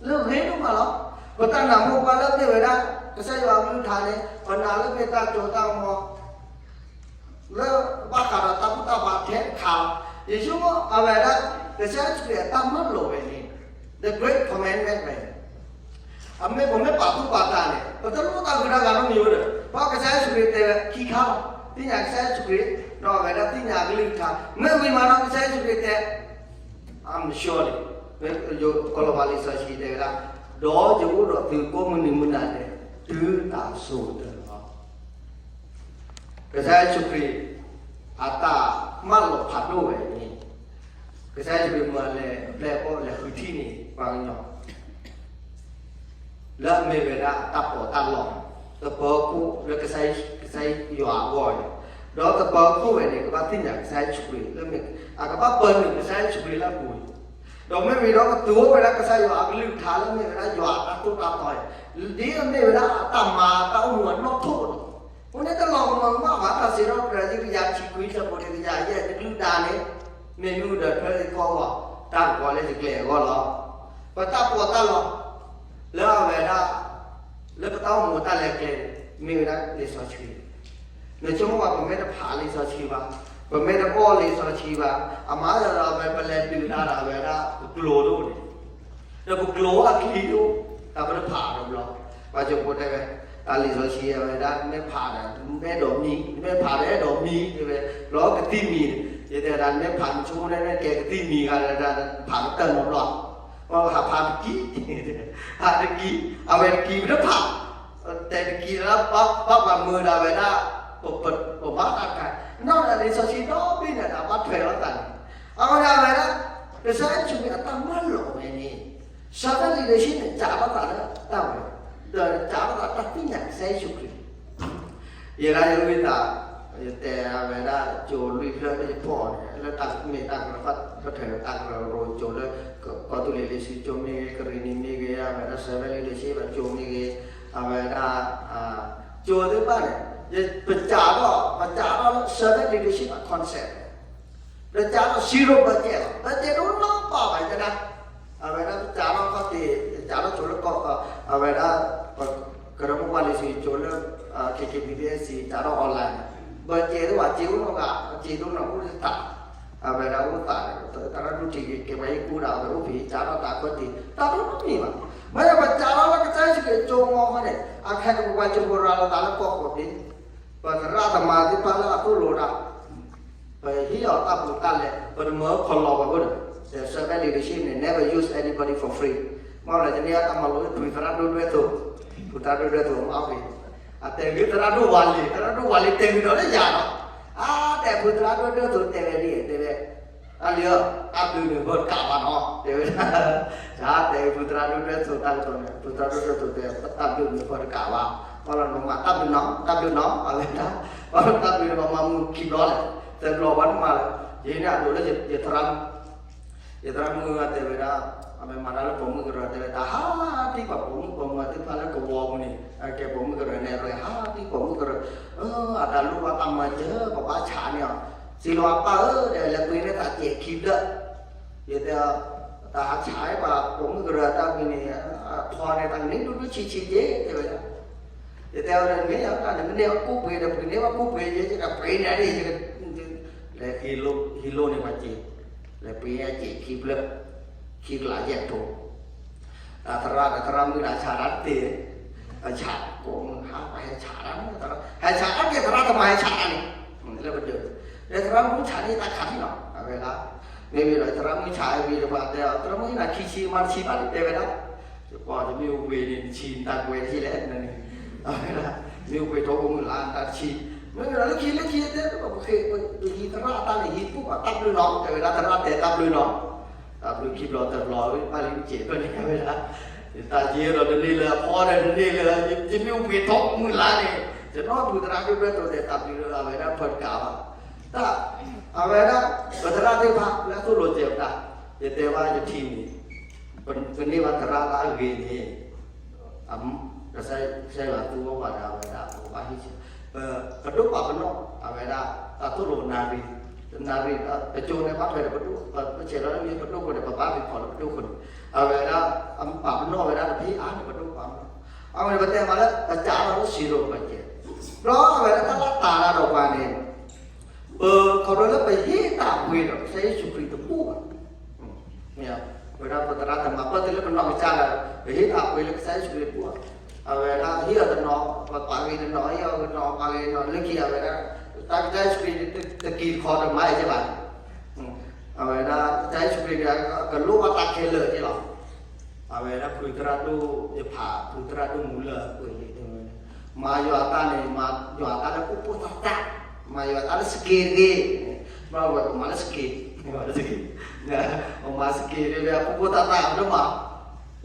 ဂ့ၤဒိၣ်မးလီၤ. ပတၢ်နာ်မိၢ်ပှၢ်လၢမ့ၢ်ဝဲဒၣ် ကစၢ်ယွၤအကလုၢ်ကထါန့ၣ် ပနာ်လၢမ့ၢ်တၢ်စိတၢ်ကမီၤ လၢဘၣ်ဃးဒီးတၢ်ဘူၣ်တၢ်ဘါထဲတခါလီၤ. ယဆိကမိၣ်အဝဲဒၣ် ကစၢ်ယ့ၣ်ၡူးခရံာ်အတၢ်မၢလိာ်ဝဲန့ၣ် the great commandment ဝဲန့ၣ် အမ့ၢ်ပမ့ၢ်ပာ်သူၣ်ပာ်သးန့ၣ် ပတလိၣ်တၢ်ဂုၤတၢ်ဂၤနီတမံၤဝဲဒီး ဘၣ်ကစၢ်ယ့ၣ်ၡူးခရံာ်တဲဝဲခံခါလီၤ. သ့ၣ်ညါကစၢ်ယ့ၣ်ၡူးခရံာ် ဒီးအဝဲဒၣ်သ့ၣ်ညါအကလုၢ်ကထါ မ့ၢ်ဝံၤမးဒီးကစၢ်ယ့ၣ်ၡူးခရံာ်တဲ I'm sure လံာ်စီဆှံတဲဝဲဒၣ် ဒီးယအိၣ်ဒီးသုကိးမုၢ်နံၤမုၢ်နၤဒဲး တုၤတၢ်အစိၤကတၢၢ်လီၤ. ကစၢ်ယ့ၣ်ၡူးခရံာ် အတၢ်မၢလီၤဖးဒိၣ်ဝဲန့ၣ် ကစၢ်ယ့ၣ်ၡူးခရံာ်မၢလဲၤပျဲၢ်အီၣ်လဲၤဃုထံၣ်န့ၣ် ပှၤကညီ လၢအမ့ၢ်ဝဲဒၣ်တၢ်ပီးတၢ်လီ သပၢၤဟီၣ်ခိၣ်လၢကစၢ် ကစၢ်ယွၤအဂီၢ်န့ၣ်, ဒီးသပၢၤဟီၣ်ခိၣ်ဝဲန့ၣ် ကဘၣ်သ့ၣ်ညါကစၢ်ယ့ၣ်ၡူးခရံာ်လၢမ့ၢ် အကဘၣ်ပၢနုာ်ကစၢ်ယ့ၣ်ၡူးခရံာ်လၢအပူၤန့ၣ်, ဒီးမ့ၢ်ဝံၤဒီးကတုၤအိၣ်ဝဲဒၣ်ကစၢ်ယွၤအကလုၢ်ကထါလၢမ့ၢ်ဝဲဒၣ်ယွၤအတၢ်သိၣ်တၢ်သီန့ၣ်, ဒ်အမ့ၢ်ဝဲဒၣ်အတၢ်မၤတၢ်အိၣ်မူအနီၣ်ထိၣ်ဒီး အဃိန့ၣ်တလီၤကမီၤကမၣ်ဘၣ် တၢ်စံးထီၣ်ပတြၢၤ ယကယၤတဆံခွံ ဆၢဖိတကယၤယဲၢ် တကလုၢ်ဒါန့ၣ် မ့ၢ်မ့ၣ်အူဒၢးထွဲလၢယခီၣ်အဂီၢ်, တၢ်ကပီၤလၢယကျဲအဂီၢ်လီၤ. ပတၢ်ပီးတၢ်လီ လၢအဝဲဒၣ် လၢပတၢ်အိၣ်မူတၢ်လဲၤကျဲန့ၣ် မ့ၢ်ဝဲဒၣ်လံာ်စီဆှံ, နဆိကမိၣ်ဘၣ် ပမ့ၢ်တဖးလံာ်စီဆှံဘၣ်, ပမ့ၢ်တအီၣ်လံာ်စီဆှံဘၣ်, အမၤဒီးပလဲၤဒုးတၢ်ဒီးအဝဲဒၣ်ပကျိၤဒိၣ်န့ၣ် ဒီးပကျိၤအချံအိၣ်, တၢ်ပတဖးဒီးဘျီ, ပှၤကၠိဖိတဲဝဲ, တၢ်လံာ်စီဆှံအဝဲဒၣ် နမ့ၢ်ဖးဒီး နမ့ၢ်အဲၣ်ဒိးမံ, နမ့ၢ်ဖးဒီးအဲၣ်ဒိးမံ, တဲဝဲ, လီၤကသံၣ်မံၤန့ၣ်, ယတဲဒၣ် နမ့ၢ်ဖးနဆိကမိၣ်န့ၣ် နကဲကသံၣ်မံၤဂၤဒီး ဖးကတၢၢ်နီတဘျီ, ဟးဖးတကံၢ်, ဖးတကံၢ်, အဝဲတကံၢ်ပတဖး, ပတဲတကံၢ်လၢ ဘၣ်ပှၤမုာ်ဒၣ်ဝဲဒၣ် ပဘၣ်တၢ်တခါ, နီၢ်ဒီးလံာ်စီဆှံဒီဘ့ၣ်န့ၣ် တၢ်ဘၣ်ထွဲလိာ်သးန့ၣ်, အဃိန့ၣ် အဝဲဒၣ် ကစၢ်ယ့ၣ်ၡူးခရံာ်အတၢ်မၢလီၤဝဲန့ၣ် servant leadership န့ၣ် စးထီၣ်သးလၢတၢ်ဝဲ, ဒီးစးထီၣ်သးတၢ်သ့ၣ်ညါကစၢ်ယ့ၣ်ၡူးခရံာ် ယဲဒၣ်ယဝံသး ယတဲအဝဲဒၣ် ကၠိလွံၢ်ဖျၢၣ်လၢယဖီၣ်အီၤန့ၣ် လၢတၢ်မ့ၢ်တၢ်ကရၢ ပထၢၣ်တၢ်ကရၢကရိကၠိလၢ ကီၢ်သူလ့ၤလံာ်စုကၠိမ့ၢ်ဂ့ၤ ကရံၣ်နံၤမ့ၢ်ဂ့ၤ အဝဲဒၣ် servant leadership အကၠိမ့ၢ်ဂ့ၤ အဝဲဒၣ် ကၠိသ့ၣ်တဖၣ်န့ၣ် ပစးထီၣ် ပစးထီၣ်လၢ servant leadership အ concept ဒီးစးထီၣ် zero budget လီၤ. budget တအိၣ်နီတဘးဘၣ်ယဲဒၣ်, အဝဲဒၣ်ပစးထီၣ်ခီၣ်ထံး စးထီၣ်ကၠိလၢကီၢ် အဝဲဒၣ် ကရၢမိၢ်ပှၢ်လံာ်စုကၠိလၢ K K B B S စးထီၣ် online, budget တအိၣ်ဘၣ် စ့အိၣ်နီတဂၤ စ့တအိၣ်နီတအိၣ်တသး, အဝဲဒၣ်အိၣ်သး သရၣ်ဒိၣ်ထံးက့ၤ ကဲပှၤဟ့ၣ်ကူၣ်ဒီး အဝဲအိၣ်ဖဲစးထီၣ်သးခီၣ်ထံး တၢ်တအိၣ်နီတမံၤဘၣ်. မ့ၢ်ပစးထီၣ်လၢကစၢ်ယ့ၣ်ၡူးခရံာ်ကၠိမီၤဃီန့ၣ် အခဲကပှၤကၠိဖိရၤလီၤသးလၢကီၢ်ဃိးဘ့ၣ် ပသရၣ်သမါသ့ၣ်တဖၣ်လၢအသိၣ်လိတၢ် ပဟ့ၣ်အီၤတၢ်ပူၤတၢ်လဲၤ ပတမၢခီလီၤပှၤအိၣ်ဒီး the servant leadership န့ၣ် never use anybody for free. မ့ၢ်လၢယန့ၢ်အတၢ်မၤလိ ဖုသရၣ်ဒိၣ်ဒွဲၣ်သိး, ဖုသရၣ်ဒိၣ်ဒွဲၣ်သိးမၤအီၣ်ဖဲ အတဲဂ့ၤသရၣ်ဒိၣ်ဝါလံၤ သရၣ်ဒိၣ်ဝါလံၤတဲဂ့ၤဒီးလၢယၤဒီး အါတဲဖုသရၣ်ဒိၣ်ဒွဲၣ်သိးတဲဝဲဒ်အံၤ တဲဝဲ တၢ်လံၤဧၢ တၢ်ဘျုးန့ၣ်ပတကးဘၣ်နီၤ တဲဝဲဒၣ်, ယတဲဖုသရၣ်ဒိၣ်ဒွဲၣ်သိးတၢ်ကတိၤန့ၣ် ဖုသရၣ်ဒိၣ်ဒွဲၣ်သိးတဲ တၢ်ဘျုးန့ၣ်ပတကးဘၣ်, ဘၣ်လီၤနမၤတၢ်ဘျုးနီၤ တၢ်ဘျုးနီၤ အဝဲဒၣ်, ဘၣ်လီၤတၢ်ဘျုးန့ၣ် ပမၤမုာ်ခံဘျီလဲၣ်, သၢဘျီဘၣ်နမၤလဲၣ်, ယဟံးန့ၢ်အဒိးလၢယသရၣ် ယသရၣ်မုၣ်တဲဝဲဒၣ်, အမ့ၢ်မၤတၢ်လၢပိာ်မုၣ်ကရၢ တဲဝဲဒၣ် ဟးထံၣ်ပှၤပိာ်မုၣ်ပိာ်မၢၤသ့ၣ်တဖၣ်လၢကဝီၤပူၤန့ၣ် အကဲပိာ်မုၣ်ကရၢန့ၣ် ရဲၣ်ဟးထံၣ်ပိာ်မုၣ်ကရၢ, အတၢ်လိၣ်ဘၣ်တၢ်မၤစၢၤ ပဘၣ်ဆးန့ၢ်အီၤ, စံးလီၤအပၢ်ဧၢ တဲဝဲ လဲၤပှ့ၤန့ၢ်သးစဲးခံဖျၢၣ်, ယတဲ တၢ်ဟးဆးပှၤပိာ်မုၣ်ကရၢတၢ်ဝံၤန့ၣ် အထီန့ၢ်တၢ်န့ၣ်ဒိၣ်ဒိၣ်ဆံးဆံးက့ တဲဝဲဒၣ်, ယတဲအီၤ မ့ၢ်ယတၢ်န့ၣ် မ့ၢ်န့ၢ်အကူၣ်ပှ့ၤဒီး ပှ့ၤန့ၢ်ဘၣ်ကူၣ်ပှ့ၤ ယကပှ့ၤန့ၢ်ဒ် လဲၤဟံးလိၢ်န့ၢ်ပှၤစ့, လဲၤပှ့ၤအစ့ခံဖျၢၣ်, ခံကလးယဲၢ်ထိ, သရၣ်ဒီးသရၣ်မုၣ်ဒီးဆးတၢ်တသ့, အဆးကိးမုၢ်ဟါ ပှၤဟဲဆးတၢ်န့ၣ် ဟဲဆးတၢ်က့ၤ သရၣ်သမါဟဲဆးတၢ်န့ၣ်, လၢပဒၢး, လၢသရၣ်မုၣ်ဆးန့ၣ်တၢ်ခးထံၣ်လီၤ အဝဲဒၣ်, မ့မ့ၢ်ဒီးသရၣ်မုၣ်ဆးဝံၤဒီးပှၤတဲအီၤ သရၣ်မုၣ်ဟံးနၤခံဆံမၤတဆံဘၣ်န့ၣ် တဲဝဲဒၣ်, ယကွၢ်ယမ့ၢ်အိၣ်ဝ့ၤန့ၣ် နဆံနတၢ်ကွဲးတဟ့ၣ်လဲၣ်န့ၣ်, အဝဲဒၣ်, မ့ၢ်အိၣ်ဝ့ၤထီဘိမုၢ်လါနတၢ်တဆံ, မ့မ့ၢ်ဒီးလၢခံလၢခံတဲ ပဟံးသရၣ်အတၢ်န့ၣ် ဟံးပူၣ်ပှၤတၢ်ဘျုးနီၤ တဲဝဲဒၣ် သရၣ်တဲတၢ်ဘျုးနီၤ တၢ်ဘျုးခံဘျီသၢဘျီ ဘၣ်လံကဲးဖဲန့ၣ် အဝဲဒၣ်, တၢ်ယ့ဒီးတန့ၢ်လၢအဖီဒီးတန့ၢ်လၢ ယမ့ၢ်အိၣ်ဝ့ၤထီဘိမုၢ်လါန့ၣ် ယနီၢ်ပူၤသရၣ်ဒိၣ်ဒွဲၣ်သိးတဲတၢ်ဘျုးလၢအဝဲဒၣ်ဖၢတကးဘၣ်, တၢ်, အဝဲဒၣ်, ပသရၣ်သ့ၣ်တဖၣ်လၢအသိၣ်လိစဲးပတၢ်, ယတဲဘၣ်ယထံၣ်န့ၣ်, ပန့ၢ်ဘၣ်သရၣ်လၢအဂ့ၤန့ၣ် ကစၢ်ယွၤသူအီၤပှၤဒီးအဝဲဒၣ် ပကဘၣ်ဟံးဆံး, ပဒိၣ်ပာ်ပနီၣ် အဝဲဒၣ် တၢ်သိၣ်လိနၣ်ရံၣ်, နၣ်ရံၣ် ပကၠိန့ၣ်ဘၣ်ထွဲဒီးပဒိၣ်, ပဆဲးလီၤလၢမ့ၢ်ပဒိၣ်ဃိန့ၣ် ပဘၣ်မ့ၢ်ဖီၣ်လၢပဒိၣ်ဃိန့ၣ်, အဝဲဒၣ် ပာ်ပနီၣ်ဝဲဒၣ်တဖံးအါန့ၣ် ပဒိၣ်ပာ်ပနီၣ်, အဝဲန့ၣ်ပတဲမးလၢ ပစးထီၣ်လၢ zero budget, ဒီးအဝဲဒၣ်တၢ်လၢတၢ်လၢဒီးပှၤန့ၣ် ပခီဖျိလၢပဟ့ၣ်တၢ်ပှ့ၤဒီးကစၢ်ယ့ၣ်ၡူးခရံာ်တဘူၣ်ဘၣ်, မ့ၢ်, ဝဲဒၣ်ပသရၣ်သမါပၢၢ်တုၤလၢပနီၢ်ကစၢ်ဒီး ပဟ့ၣ်တၢ်ပှ့ၤလၢကစၢ်ယ့ၣ်ၡူးခရံာ်တဘူၣ်ဘၣ်, အဝဲဒၣ်ဟ့ၣ်အီၤတနီၤ ပပာ်ဂ့ၤတနီၤ ဟ့ၣ်အီၤတနီၤ ပာ်ဂ့ၤတနီၤ လၢခံအဝဲဒၣ် တၢ်ကစၢ်ယ့ၣ်ၡူးခရံာ်တက့ၤတခီတမၤအံၤကဲဘၣ်, အဝဲဒၣ်ကစၢ်ယ့ၣ်ၡူးခရံာ်န့ၣ် ကလိၣ်ဘၣ်တၢ်ခဲလၢာ်ကဲလီၤ အဝဲဒၣ်ဖုသရၣ်ဒိၣ်ယဖး ဖုသရၣ်ဒိၣ်မူလၢအပှ့ၤန့ၣ် မၤယွၤတၢ်န့ၣ် မၤယွၤတၢ်လၢပိၢ်ပိၢ်သၣ်သၣ်, မၤယွၤတၢ်လၢစက့တဂ့ၤ, ဘၣ်ဝဲပမၤလၢစက့, ပမၤစက့တဂ့ၤ ပိၢ်ပိၢ်သၣ်သၣ်ဒိၣ်မး,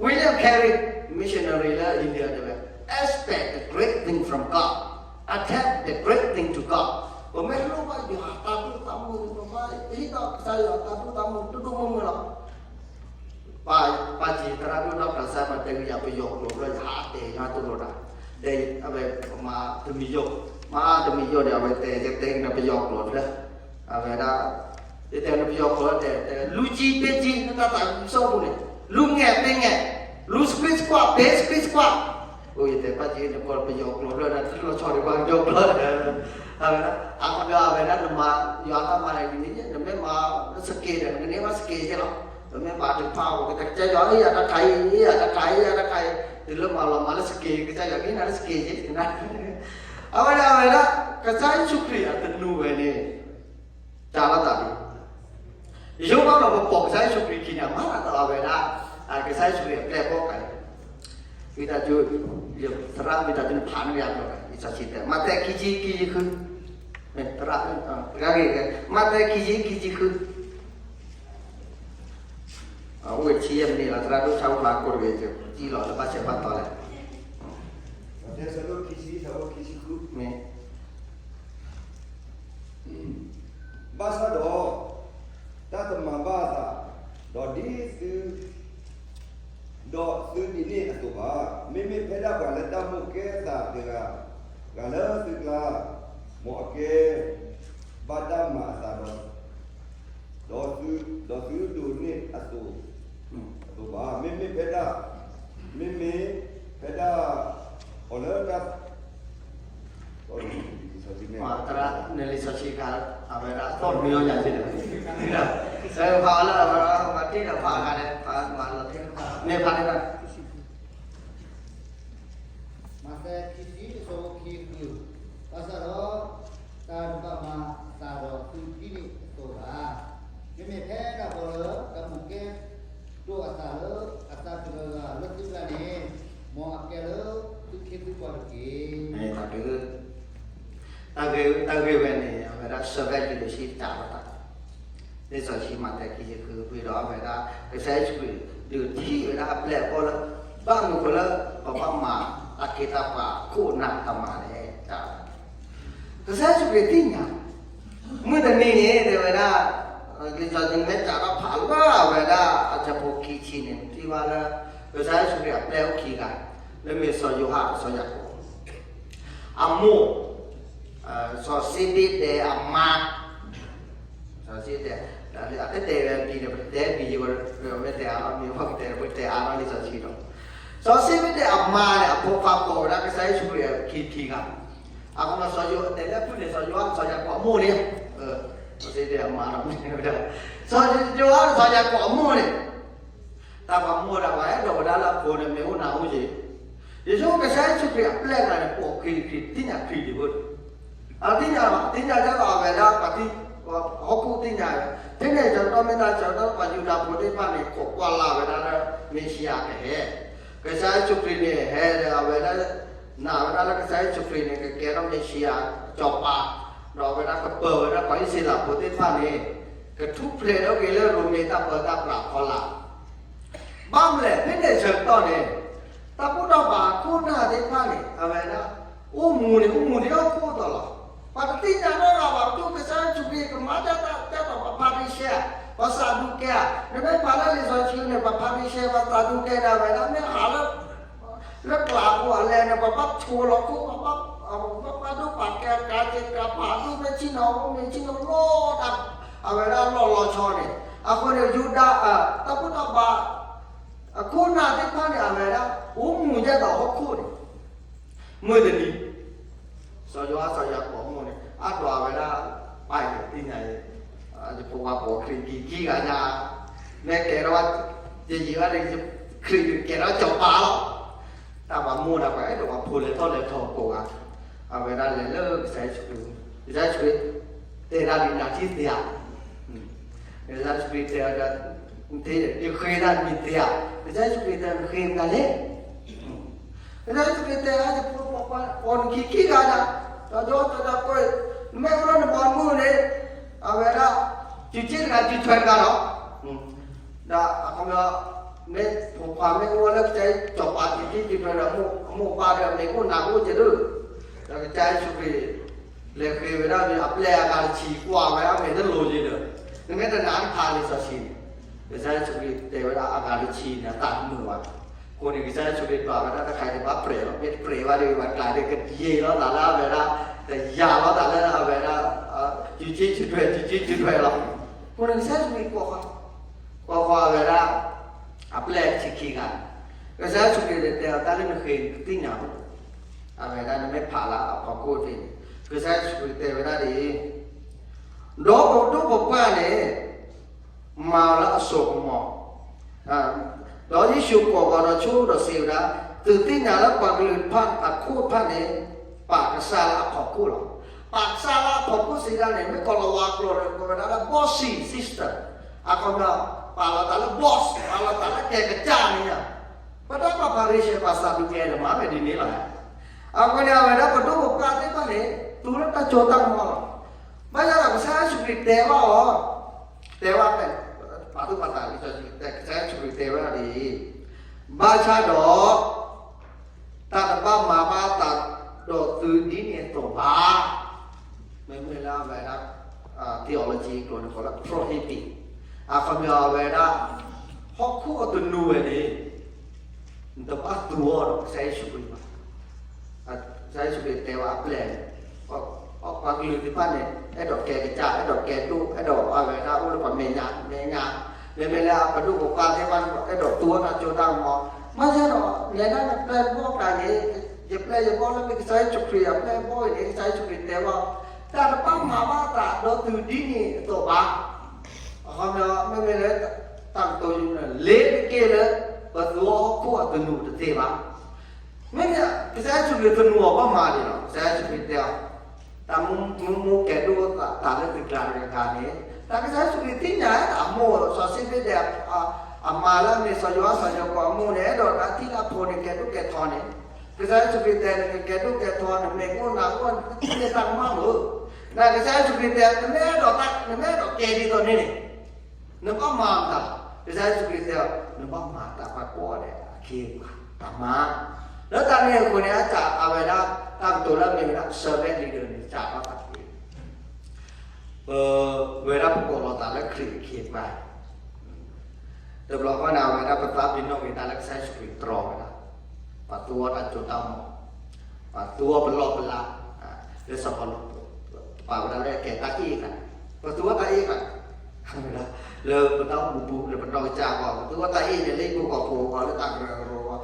William Carey missionary လၢ India တဲဝဲ expect the great thing from God, attempt the great thing to God, ပမ့ၢ်လိၣ်ဘၣ်ယွၤတၢ်ဒိၣ်တၢ်မုၢ် ပမၤဟ့ၣ်ဒီးကစၢ်ယွၤတၢ်ဒိၣ်တၢ်မုၢ်ဒိၣ်ဒိၣ်မုၢ်မုၢ်လီၤ ပၢ်က့ၤသရၣ်ဒိၣ်ဒီးပျၢၤစၢ်မၤတဲဝံၤယၤ ပယီၤကျိာ်ဖျၢၣ် ယဟးတဲယွၤတိၢ်လိာ်တၢ်, ဒီးအဝဲပမၤတမံၤယိာ်, မၤတမံၤယိာ်ဒီး အဝဲတဲယတဲက့ၤဒီး ပယီၤကျိာ်ဖျၢၣ်, အဝဲဒၣ် ယတဲန့ၣ်ပယီၤကျိာ်တဲ တဲလူၤကံပ့ကံ နတၢ်သးကံၢ်စိၣ်ပူၤန့ၣ်, လူၤငဲၤပ့ငဲၤ, လူၤ squeeze squat ပ့ squeeze squat, အိၣ်ယတဲ ပၢ်က့ၤန့ၣ် ပယီၤကျိာ်ဖျၢၣ်ဒီး တလီၤဆီဒီးပှၤကညီကျိာ်ဒီး အဝဲဒၣ် အကဘျီအဝဲဒၣ်နမၤယွၤတၢ်မၤန့ၣ်ဒ်န့ၣ် နမ့ၢ်မၤစက့ဒီး နကန့ၢ်ဘၣ်စက့ကဲလီၤ, နမ့ၢ်မၤတဖၣ်အီၤ ကစၢ်ယွၤဟ့ၣ်ယၤတၢ်ခါအံၤ ဟ့ၣ်ယၤတၢ်ခါအံၤ ဟ့ၣ်ယၤတၢ်ခါအံၤ တုၤလၢမၤလီၤမၤလၢစက့ ကစၢ်ယွၤကဟ့ၣ်နၤလၢစက့ကဲ, အဝဲဒၣ် အဝဲဒၣ် ကစၢ်ယ့ၣ်ၡူးခရံာ်အသနူဝဲန့ၣ် တၢ်လီၤတၢ်ဒ် ယဆိကမိၣ်ဒီးပပိာ်ကစၢ်ယ့ၣ်ၡူးခရံာ်ခံန့ၣ် မၤသးအဝဲဒၣ် ကစၢ်ယ့ၣ်ၡူးခရံာ်အပျဲၢ်အဘီၣ်ကးန့ၣ် ဝံသးစူၤ သရၣ်မ့ၢ်တၢ်ဒုးဖးန့ၢ်ယၤကျိၤ, လံာ်စီဆှံတဲ မးသဲခံဆံ ခံဆံဃု, သရၣ်, တဂၤဂ့ၤဂ့ၤ, မးသဲခံဆံ ခံဆံဃု, အိၣ်ဝဲဆံယဲၢ်မံးနံးလီၤ, သရၣ်ဒိၣ်ဆၣ်အိၣ်ဖျါကိးတဂ့ၤ, ကံလီၤလၢဘၣ်ဆဲးဘၣ်တီလဲၣ်, မ့ၢ် ဘၣ်ဆၣ်ဒီး တၢ်တမၤဘၣ်အသး, ဒီးဒ်သု, ဒီးသုဒ်န့ၣ်အသိးဘၣ်. မ့မ့ၢ်ဖဲဒၣ်ပှၤလၢတၢ်မိၣ်ကဲအသးတဂၤ, ဂၤလၢသုကျါ, မ်အကဲဘၣ်တၢ်မၤအသးဒီး, ဒီးသု, ဒီးသုဒိးန့ၢ်အသိး, အသိးဘၣ်. မ့မ့ၢ်ဖဲဒၣ်, မ့မ့ၢ်ဖဲဒၣ်, အီၤလၢတၢ် သရၣ်န့ၣ်လံာ်စီဆှံခါ, အဝဲဒၣ်သီၣ်မံညီညါစ့ၢ်ကီး, ဖးအီၤလၢအဝဲဒၣ် မၤတ့ၢ်ဒီးဖးအဂၤန့ၣ်, ဖးမၤလီၤတ့ၢ်, မ့ၢ်ဖးန့ၣ်, မးသဲခံဆံ အဆၢဖိခံဃု, ဘၣ်ဆၣ်ဒီး တၢ်တဘၣ်မၤအသးဒီးသုဒ်န့ၣ်အသိးဘၣ်. မ့မ့ၢ်ဖဲဒၣ်ပှၤလၢတၢ်မိၣ်ကဲ ဒိၣ်အသးလၢအသးတဂၤဂၤလၢသုကျါန့ၣ်, မ်အကဲလၢသုခ့သုပှၤတက့ၢ်. တၢ်ဂ့ၢ်, တၢ်ဂ့ၢ်ဝဲန့ၣ် အဝဲဒၣ် servant leadership တၢ်လီၤတၢ်, လံာ်စီဆှံမးသဲခံဆံဃု ဝံၤဒီးအဝဲဒၣ် ကစၢ်ယ့ၣ်ၡူးခရံာ်ဒုးထံၣ်ဝဲဒၣ်အပျဲၢ်အဘီၣ်လၢ ဘၣ်မနုၤဃိလၢပဘၣ်မၤတၢ်ခ့တၢ်ပှၤခိၣ်နၢ်တမၤလဲၣ်. ကစၢ်ယ့ၣ်ၡူးခရံာ်သ့ၣ်ညါ, မုၢ်တနံၤန့ၣ် တဲဝဲဒၣ်, လံာ်စီဆှံမ့ၢ်စးထီၣ်ဖးလၢအဝဲဒၣ်အဆၢဖိခံဆံန့ၣ် ထံၣ်ဘၣ်လၢ ကစၢ်ယ့ၣ်ၡူးခရံာ်အပျဲၢ်အိၣ်ခံဂၤ, လၢမ့ၢ်စီၤယိၤဟၣ်ဒီးစီၤယၤကိာ်, အမိၢ်, စီၤစ့ဘ့ဒဲးအမါ, စီၤစ့ဘ့ဒဲး, အတတဲဝဲအမံၤန့ၣ် ပတတဲမံၤယံၤဝဲ, မ့ၢ်တဲအါထီၣ်မံၤ ပကတဲ ပကတဲအါထီၣ်လံာ်စီဆှံဒီး, စီၤစ့ဘ့ဒဲးအမါန့ၣ် အဖိခွါကိးဝဲဒၣ်ကစၢ်ယ့ၣ်ၡူးခရံာ်ခံခံဂၤ, အဃိဒီးစီၤယိၤ တဲလၢဖုၣ်န့ၣ် စီၤယိၤဟၣ်ဒီးစီၤယၤကိာ်အမိၢ်န့ၣ်, စီၤစ့ဘ့ဒဲးအမါဒီးမ့ၢ်ဝဲဒၣ်, စီၤယိၤဟၣ်ဒီးစီၤယၤကိာ်အမိၢ်န့ၣ် တၢ်ပှၤမိၢ်ဒၣ်ပှၤအဲၣ်ဒိးဝဲဒၣ်လၢအဖိန့ၣ် မ့ၢ်အိၣ်နၢ်အိၣ်ယံၤ, ယဆိကမိၣ်ကစၢ်ယ့ၣ်ၡူးခရံာ်အပျဲၢ်တဂၤန့ၣ် ပိာ်ခရံာ် ခရံာ်သ့ၣ်ညါခရံာ်ဒံးဖိ, အသ့ၣ်ညါဘၣ် သ့ၣ်ညါဒ်သိးအဝဲဒၣ်ပှၤသံ, ဟီၣ်ခိၣ်သ့ၣ်ညါဝဲ, ဖဲန့ၣ်ဆၢကတီၢ်မ့ၢ်တၢ်ဆၢကတီၢ်ပှၤယူဒၤဖိသ့ၣ်တဖၣ်န့ၣ် ခိးကွၢ်လၢ်ဝဲဒၣ်လၢ မ့ၣ်ၡံအၤကဟဲ, ကစၢ်ယ့ၣ်ၡူးခရံာ်န့ၣ်ဟဲဒီးအဝဲဒၣ် နာ်ဝဲဒၣ်လၢကစၢ်ယ့ၣ်ၡူးခရံာ်န့ၣ် ကကဲထီၣ်မ့ၣ်ၡံအၤစီၤပၤ, ဒီးအဝဲဒၣ်ကပၢၤဝဲဒၣ်ပှၤအံၣ်စရ့လးဖိသ့ၣ်တဖၣ်န့ၣ် ကထူၣ်ဖျဲးထီၣ်က့ၤလၢရိမ့ၤတၢ်ပၢတၢ်ပြးအဖီလာ် ဘၣ်မနုၤလဲၣ် ဖဲန့ၣ်ဆၢကတီၢ်န့ၣ် တၢ်ဘူၣ်တၢ်ဘါခိၣ်နၢ်သ့ၣ်တဖၣ်န့ၣ် အဝဲဒၣ် အိၣ်မူန့ၣ် အိၣ်မူဒ်ဟီၣ်ခိၣ်အသိးလီၤ. ပှၤတသ့ၣ်ညါနီတဂၤဘၣ် ကစၢ်ယ့ၣ်ၡူးခရံာ်ကမၤတၢ်တၢ်တၢ်ဒီးပှၤဖၤရံၤၡဲ, ပှၤစၤဒူးကဲဧါ, နမ့ၢ်ဖးလၢလံာ်စီဆှံန့ၣ် ပှၤဖၤရံၤၡဲ ပှၤစၤဒူးကဲန့ၣ် အဝဲဒၣ်မ့ၢ်ဟးလၢ လၢပျၢ်အပူၤအလဲၣ်န့ၣ် ပှၤဘၣ်ဆိးလီၤခိၣ် ပှၤဘၣ်, ပှၤဘၣ်ဒိၣ်ပာ်ကဲ ကၤစ့ကၤပာ်ဒိၣ်မ့ၢ်ဆ့ၣ်နီၤ မ့ၢ်ဆ့ၣ်နီၤလီၤတၢ်, အဝဲဒၣ်လီၢ်လီၤဆီန့ၣ်, အဃိန့ၣ် ယူဒၤ, တၢ်ဘူၣ်တၢ်ဘါ, အခိၣ်နၢ်သ့ၣ်တဖၣ်န့ၣ် အဝဲဒၣ် အိၣ်မူဒ်သိးဟီၣ်ခိၣ်န့ၣ်, မုၢ်တနံၤ စီၤယိၤဟၣ်စီၤယၤကိာ်အမိၢ်န့ၣ် အါဒွးဝဲဒၣ် ပၢ်ယသ့ၣ်ညါအံၤ, ယဖိခွါပိာ်ခရံာ်ခံခံဂၤညါ, မ့ၢ်ကဲထီၣ်, ယယံာ်ဘၣ်န့ၣ် ခရံာ်ကကဲထီၣ်စီၤပၤလီၤ. တၢ်ပှၤမိၢ်ဒၣ်ပှၤအဲၣ်ဒိးပှၤဖိလဲၤထီၣ်လဲၤထီကိးဂၤ, အဝဲဒၣ်လဲၤလၢကစၢ်ယ့ၣ်ၡူးခရံာ်, ကစၢ်ယ့ၣ်ၡူးခရံာ် တဲဒၣ်လံနၤထံၣ်သ့ဧါ, ကစၢ်ယ့ၣ်ၡူးခရံာ်တဲဝဲဒၣ်, ယဃ့တၢ်မ့ၢ်သ့ဧါ, ကစၢ်ယ့ၣ်ၡူးခရံာ်တဲ နဃ့မနုၤလဲၣ် ကစၢ်ယ့ၣ်ၡူးခရံာ်တဲ ယဖိပိာ်ခွါ ပိာ်နခံခံဂၤဒၣ်, ဒီးဒီးဒီးဒီး မ့ၢ်အိၣ်လၢနဘီမုၢ်န့ၣ်, အဝဲဒၣ်, စုစ့ၣ်တဂၤစုထွဲတဂၤဒီး, ဒီးအခီပညီ, မ့ၢ်ဖိခွါမ့ၢ်အိၣ်လၢကစၢ်စီၤပၤစုစ့ၣ်စုထွဲဒီး အမိၢ်အပၢ်ဒီးမ့ၢ်အိၣ်နၤအိၣ်က့ၤဒၣ်, ဒီးကစၢ်ယ့ၣ်ၡူးခရံာ် လဲၤဃ့ဝဲဒၣ်န့ၣ် အပျဲၢ်အဂၤတဆံကွၢ်ဝဲဒၣ်မ့ၢ်တလိၤယ့ၤဒီး, နမ့ၢ်တနာ်တဖးလံာ်စီဆှံန့ၣ်, ကစၢ်ယ့ၣ်ၡူးခရံာ်တဲဝဲဒၣ်အဂၤတဆံန့ၣ် အသးတမုာ်ဘၣ်. အဃိန့ၣ် ကစၢ်ယ့ၣ်ၡူးခရံာ်ဒွးဝဲဒၣ်တခါန့ၣ် ဘၣ်ပြဲးလီၤ, မ့ၢ်တပြဲးဘၣ်ဒီး ဘၣ်ကျးဒီးကယံာ်လီၤသးလၢအဝဲဒၣ်, တယာ်လီၤသးလၢအဝဲဒၣ်, စုစ့ၣ်စုထွဲ စုစ့ၣ်စုထွဲလီၤ. အဃိန့ၣ် ကစၢ်ယ့ၣ်ၡူးခရံာ်ကိးဃီ, ကိးဃီအဝဲဒၣ် အပျဲၢ်တဆံခံဂၤ, ကစၢ်ယ့ၣ်ၡူးခရံာ်တဲအီၤ တၢ်လၢနဃ့န့ၣ် တသ့ၣ်ညါဘၣ်, အဝဲဒၣ်နမ့ၢ်ဖးလၢအဖီခိၣ်သ့ၣ်န့ၣ်, ကစၢ်ယ့ၣ်ၡူးခရံာ်တဲဝဲဒၣ်ဒ်အံၤ, ဒီးပဒိၣ်ပပှၢ်န့ၣ် မၤအီၤလၢအစိကမီၤ, ဒီးယ့ၣ်ၡူးကိးဃီဒီးဆိဒီးစံးဝဲဒၣ်, သုသ့ၣ်ညါလၢပှၤကလုာ်တဖၣ်အခိၣ်တဖၣ်န့ၣ် ပာ်ကစၢ်လၢအဖီခိၣ်လီၤ. ပာ်ကစၢ်လၢအဖီခိၣ်စံးဒၣ်န့ၣ် မ့ၢ်ကီၤလၤဝါကျိာ်န့ၣ် ကိးဝဲဒၣ်လၢ bossy system, အခီပညီ, ပာ်လီၤသးလၢ boss, ပာ်လီၤသးလၢကဲကစၢ်န့ၣ်ဧါ. ပတၢ်ပာ်ဖးရ့ၣ်ရှဲပာ်စၢ်ဒုးကဲဒီးမၤဝဲဒ်န့ၣ်လီၤ. အဃိန့ၣ် အဝဲဒၣ်ပဒိၣ်ပပှၢ်သ့ၣ်တဖၣ်န့ၣ် သူလၢတၢ်စိတၢ်ကမီၤလီၤ. ဘၣ်ဆၣ်ဒီးကစၢ်ယ့ၣ်ၡူးခရံာ်တဲဘၣ်အီၤ, တဲဘၣ်ဖဲ ပာ်သူၣ်ပာ်သးလံ, ကစၢ်ယ့ၣ်ၡူးခရံာ်တဲဝဲဒၣ်ဒ်အံၤ, ဘၣ်ဆၣ်ဒီး တၢ်တဘၣ်မၤဘၣ်အသးဒီးသုဒ်န့ၣ်အသိးဘၣ်. မ့မ့ၢ်လၢအဝဲဒၣ် theology ကျိာ်န့ၣ် ကိးလၢ prohibit, အခီပညီအဝဲဒၣ် ဟီၣ်ခိၣ်အသနူဝဲန့ၣ် နတဘၣ်သူအီၤဒီးကစၢ်ယ့ၣ်ၡူးခရံာ်ဘၣ်. ကစၢ်ယ့ၣ်ၡူးခရံာ်တဲဝဲအပျဲၢ်န့ၣ်, ပှၤကလုာ်သ့ၣ်တဖၣ်န့ၣ် အဲၣ်ဒိးကဲကစၢ်, အဲၣ်ဒိးကဲဒိၣ်, အဲၣ်ဒိးအဝဲဒၣ်အိၣ်လၢပှၤမဲာ်ညါ, မဲာ်ညါ, မ့မ့ၢ်လၢအပဒိၣ်ပပှၢ်သ့ၣ်တဖၣ်န့ၣ် အဲၣ်ဒိးသူအီၤတၢ်စိတၢ်ကမီၤ, ဘၣ်ဆၣ်ဒီး နဲဒၣ်နပျဲၢ်ယဘီၣ်တဂၤန့ၣ်, ယပျဲၢ်ယဘီၣ်လၢမ့ၢ်ကစၢ်ယ့ၣ်ၡူးခရံာ်အပျဲၢ်ဘီၣ်အံၤန့ၣ် ကစၢ်ယ့ၣ်ၡူးခရံာ်တဲဝဲ, တၢ်တဘၣ်မၤဘၣ်အသးဒီးသုဒ်န့ၣ်အသိးဘၣ်. အခီပညီ မ့မ့ၢ်လၢ တၢ်ကတိၤယုၢ်န့ၣ် လ့ၤတက့ၢ်လၢ ပသူအီၤဟီၣ်ခိၣ်အသနူတသ့ဘၣ်. မ့မ့ၢ် ကစၢ်ယ့ၣ်ၡူးခရံာ်သနူအီၤဘၣ်မၤဒံးလီၤ. ကစၢ်ယ့ၣ်ၡူးခရံာ်တဲအီၤ, တၢ်မူမူကဲဒိၣ်သးလၢသုကျါတဂၤဂၤန့ၣ်, တၢ်ကစၢ်ယ့ၣ်ၡူးခရံာ်သ့ၣ်ညါအမိၢ်စီၤၡံဘ့ဒဲး အမါလၢအမ့ၢ်စီၤယိၤဟၣ်စီၤယိၤကိာ်အမိၢ်န့ၣ် အဲၣ်ဒိးတၢ်ထံၣ်လၢအဖိန့ၣ် ကဲဒိၣ်ကဲထီန့ၣ်, ကစၢ်ယ့ၣ်ၡူးခရံာ်တဲန့ၣ် ကကဲဒိၣ်ကဲထီန့ၣ် မ့ၢ်ကအိၣ်နၤအိၣ်နထံၣ်န့ၢ်တၢ်ကမၣ်မုာ်, နကစၢ်ယ့ၣ်ၡူးခရံာ်တဲ နမ့ၢ်အဲၣ်ဒိးတၢ် နမ့ၢ်အဲၣ်ဒိးကဲဒ်သိးန့ၣ်န့ၣ် နဘၣ်မၤမတၤ, ကစၢ်ယ့ၣ်ၡူးခရံာ်တဲအီၤ နဘၣ်မၤတၢ်ပှၤကိးဂၤဒဲးအခ့အပှၤတၢ်မၤ, လၢတၢ်န့ၣ်အဃိန့ၣ် အစးအဝဲဒၣ် တၢ်ကတိၤလၢအမ့ၢ်ဝဲဒၣ် servant leader န့ၣ် စးထီၣ်သးတက့ၢ်. ပဝဲဒၣ်ပကိးလီၤသးလၢခရံာ်အခ့အပှၤ တဘျီဃီန့ၣ် အဝဲဒၣ်ပသးပ့ၤနီၣ်က့ၤတၢ်လၢကစၢ်ယ့ၣ်ၡူးခရံာ်တြီဝဲဒၣ်, ပှၤသူအီၤတၢ်စိတၢ်ကမီၤ, ပှၤသူအီၤပလီၢ်ပလး, လၢစီၤပီလူး ပာ်ဝဲဒၣ်လၢကဲတၢ်အ့ၣ်အသး, ပသူအီၤတၢ်အ့ၣ်အသး, လၢပတၢ်အိၣ်မူပူၤ လၢပနီၢ်ကစၢ်အဂီၢ် ပသူအီၤတၢ်အ့ၣ်န့ၣ် လၢဟံၣ်ဖိဃီဖိအဂီၢ်လၢတၢ်ကရၢကရိအဂီၢ်,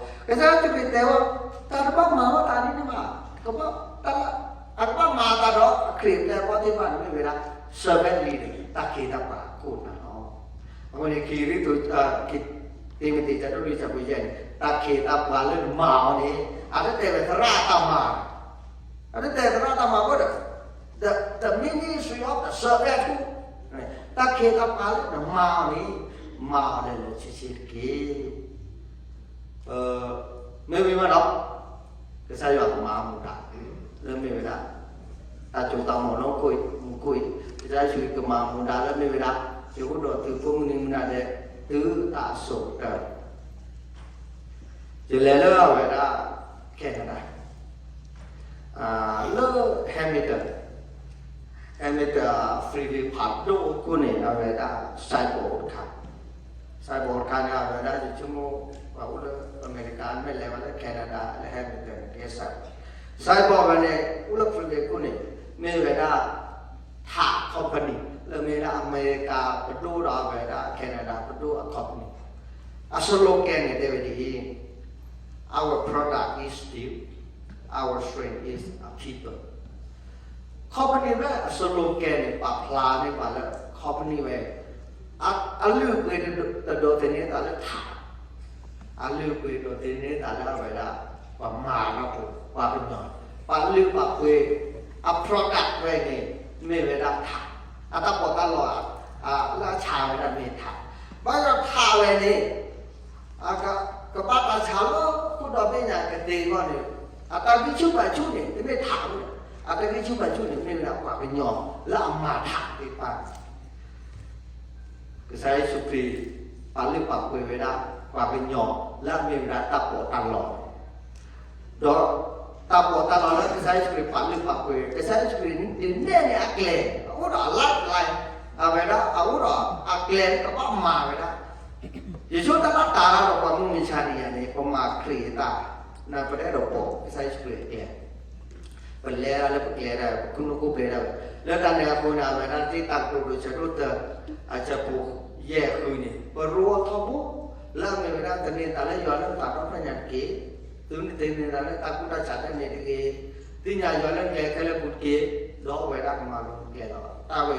ကစၢ်ယ့ၣ်ၡူးခရံာ်တဲဝဲ, တၢ်တဘၣ်မၤဝဲဒ်န့ၣ်ဘၣ်, တၢ် အကဘၣ်မၤအသးဒီးခရံာ်အပျဲၢ်အဘီၣ်သ့ၣ်တဖၣ်န့ၣ် မ့ၢ်ဝဲဒၣ် servant leader တၢ်ခ့တၢ်ပှၤအခိၣ်အနၢ်လီၤ. အဃိန့ၣ် ခံရံၣ်သူး တံၤမသ့း ဆၢဒိၣ်လွံၢ် ဆၢဖိယဲၢ်န့ၣ် တၢ်ခ့တၢ်ပှၤလၢနမၤအီၤန့ၣ် အတတဲဝဲသရၣ်အတၢ်မၤ, အတတဲသရၣ်အတၢ်မၤဘၣ်ဒီး the, the ministry of the servant, တၢ်ခ့တၢ်ပှၤလၢနမၤအီၤန့ၣ် မၤအီၤလၢလၢဆ့ဆ့တက့ၢ်. မ့ၢ်ဝံၤမးဒီး ကစၢ်ယွၤကမၤမူဒါ လၢမ့ၢ်ဝဲဒၣ် တၢ်စိတၢ်ကမီၤလၢမူခိၣ်အံၤ, ကစၢ်ယ့ၣ်ၡူးကမၤမူဒါလၢမ့ၢ်ဝဲဒၣ် ယအိၣ်ဒီးသုကိးမုၢ်နံၤမုၢ်နၤဒဲး တုၤတၢ်အစိၤကတၢၢ်, ယလဲၤလၢအဝဲဒၣ် Canada လၢ Hamilton, Hamilton freeway ဖးဒိၣ်အခိၣ်န့ၣ် အဝဲဒၣ် sidewalk တခါ, sidewalk တခါန့ၣ် အဝဲဒၣ်ယဆိကမိၣ် ပှၤအိၣ်လၢအမဲရကၤ မ့ၢ်လဲၤဘၣ်လၢ Canada လၢ Hamilton န့ၣ် ကဲ sidewalk, sidewalk ဝဲန့ၣ် အိၣ်လၢ freeway ခိၣ်န့ၣ် မ့ၢ်ဝဲဒၣ် ထး company လၢမ့ၢ်ဝဲဒၣ်အမဲရကၤပဒိၣ်ဒီးအဝဲဒၣ် Canada ပဒိၣ်အ company, အ slogan န့ၣ် တဲဝဲဒ်အံၤ, Our product is steel, our strength is our people. Company ဝဲအ slogan န့ၣ် ပာ်ဖျါန့ၢ်ပှၤလၢ company ဝဲ အလုၢ်အပှ့ၤတဒိးသန့ၤသးလၢထး, အလုၢ်အပှ့ၤဒိးသန့ၤသးလၢအဝဲဒၣ် ပှၤမၤတၢ်ဖိ ပှၤကညီ, ပှၤလုၢ်ပှၤပှ့ၤ အ product ဝဲန့ၣ် မ့ၢ်ဝဲဒၣ်ထး, အတၢ်ပီးတၢ်လီ လၢအဆါဝဲဒၣ်မ့ၢ်ထး, ဘၣ်ဆၣ်ထးဝဲန့ၣ် ကဘၣ်တၢ်ဆါလၢခိၣ်ဒီဘ့ၣ်ညါကသ့အဂီၢ်န့ၣ်, အတၢ်ဂံၢ်ဆူၣ်ဘါဆူၣ်န့ၣ် တမ့ၢ်ထးဘၣ်, အတၢ်ဂံၢ်ဆူၣ်ဘါဆူၣ်န့ၣ် မ့ၢ်ဝဲဒၣ်ပှၤကညီလၢအမၤထးသ့ၣ်တဖၣ်န့ၣ် ကစၢ်ယ့ၣ်ၡူးခရံာ် ပာ်လုၢ်ပာ်ပှ့ၤဝဲဒၣ် ပှၤကညီလၢအမ့ၢ်ဝဲဒၣ်တၢ်ပီးတၢ်လီ, ဒီးတၢ်ပီးတၢ်လီလၢကစၢ်ယ့ၣ်ၡူးခရံာ်ပာ်လုၢ်ပာ်ပှ့ၤ, ကစၢ်ယ့ၣ်ၡူးခရံာ်ဒုးနဲၣ်န့ၢ်အကျဲ, အအိၣ်ဒီးအ lifeline, အဝဲဒၣ်အအိၣ်ဒီးအကျဲလၢကဘၣ်မၤဝဲဒၣ်, ယဆိကမိၣ်တၢ်လၢတၢ်ဒီးပှၤမုၢ်မဆါတနံၤအံၤန့ၣ် ပမၤခရံာ်အသး, ပတအဲၣ်ဒိးပိာ်ကစၢ်ယ့ၣ်ၡူးခရံာ်အကျဲ ပလဲၤဒၣ်လၢပကျဲဒၣ် ပကူၣ်နူာ်ကူၣ်ဘဲဒၣ်ဝဲ, လၢတၢ်န့ၣ်အဃိန့ၣ် အဝဲဒၣ်တၢ်ကတိၤဒိဆၢဒိၣ်တၢ အဆၢဖိယဲၢ်ဃုန့ၣ် ပရိအထီဘိ လၢအမ့ၢ်ဝဲဒၣ်သန့ၤသးလၢယွၤလၢသးဒီဖျၢၣ်ညါတက့ၢ်, သုသန့ၤသးလၢတၢ်ကူၣ်တၢ်ဆးတၢ်န့ၣ်တဂ့ၤ, သ့ၣ်ညါယွၤလၢကျဲခဲလၢာ်ပူၤတက့ၢ်, ဒီးအဝဲဒၣ်ကမၤလိကျဲလီၤ. တၢ်ဝဲ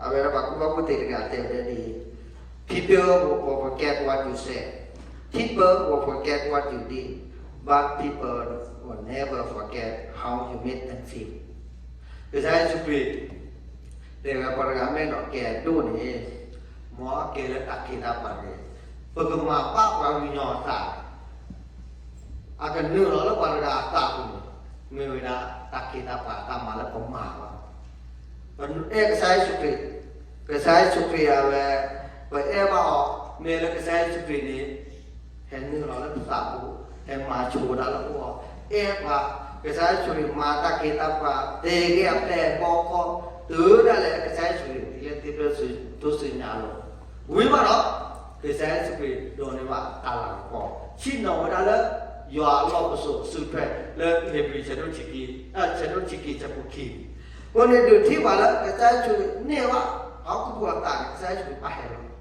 အဝဲဒၣ်ပှၤကူၣ်ဘၣ်ကူၣ်သ့တဂၤတဲဝဲဒ်အံၤ, People will forget what you said, people will forget what you did, but people will never forget how you made them feel. ကစၢ်ယ့ၣ်ၡူးခရံာ် တဲဝဲပှၤတဂၤမ့ၢ်အဲၣ်ဒိးကဲဒိၣ်န့ၣ်, မ်အကဲလၢတၢ်ခ့တၢ်ပှၤန့ၣ်, ပကမၤဘၣ်ပှၤကညီအသး, အကနုာ်လီၤလၢပှၤတဂၤအသးပူၤန့ၣ် မ့ၢ်ဝဲဒၣ်တၢ်ခ့တၢ်ပှၤတၢ်မၤလၢပမၤဘၣ်. ပအဲၣ်ကစၢ်ယ့ၣ်ၡူးခရံာ်, ကစၢ်ယ့ၣ်ၡူးခရံာ်အဝဲ, ပအဲၣ်ဘၣ်အီၤ, မ့ၢ်လၢကစၢ်ယ့ၣ်ၡူးခရံာ်န့ၣ် ဟဲနုာ်လီၤလၢပသးပူၤ, ဟဲမၤဆိဝဲဒၣ်လၢပဂီၢ်, အဲၣ်ပှၤ, ကစၢ်ယ့ၣ်ၡူးခရံာ်မၤတၢ်ခ့တၢ်ပှၤ, သ့က့ၤအပျဲၢ်အဘီအကီၢ်, တုၤဒၣ်လဲာ်ကစၢ်ယ့ၣ်ၡူးခရံာ် ဒ်လၢသ့ၣ်ဖျၢၣ်ထူၣ်စုညါအလိၤ, ဝံၤဘၣ်ဒီး ကစၢ်ယ့ၣ်ၡူးခရံာ်ဒိးန့ၢ်ဘၣ်တၢ်လၤကပီၤ, ဆ့ၣ်နီၤဝဲဒၣ်လၢ ယွၤအလီၢ်ပစိာ်အစုထွဲလၢ ဧ့ၤဘြံၤ ဆၢဒိၣ်တဆံခံ, ဆၢဒိၣ်တဆံခံ ဆၢဖိခံ, အဃိန့ၣ်ဒုးထံၣ်ပှၤလၢကစၢ်ယ့ၣ်ၡူးခရံာ်န့ၢ်ဘၣ် ပှၤဟီၣ်ခိၣ်ဖိအသးန့ၣ် ကစၢ်ယ့ၣ်ၡူးခရံာ်ဘၣ်ဟဲလီၤ.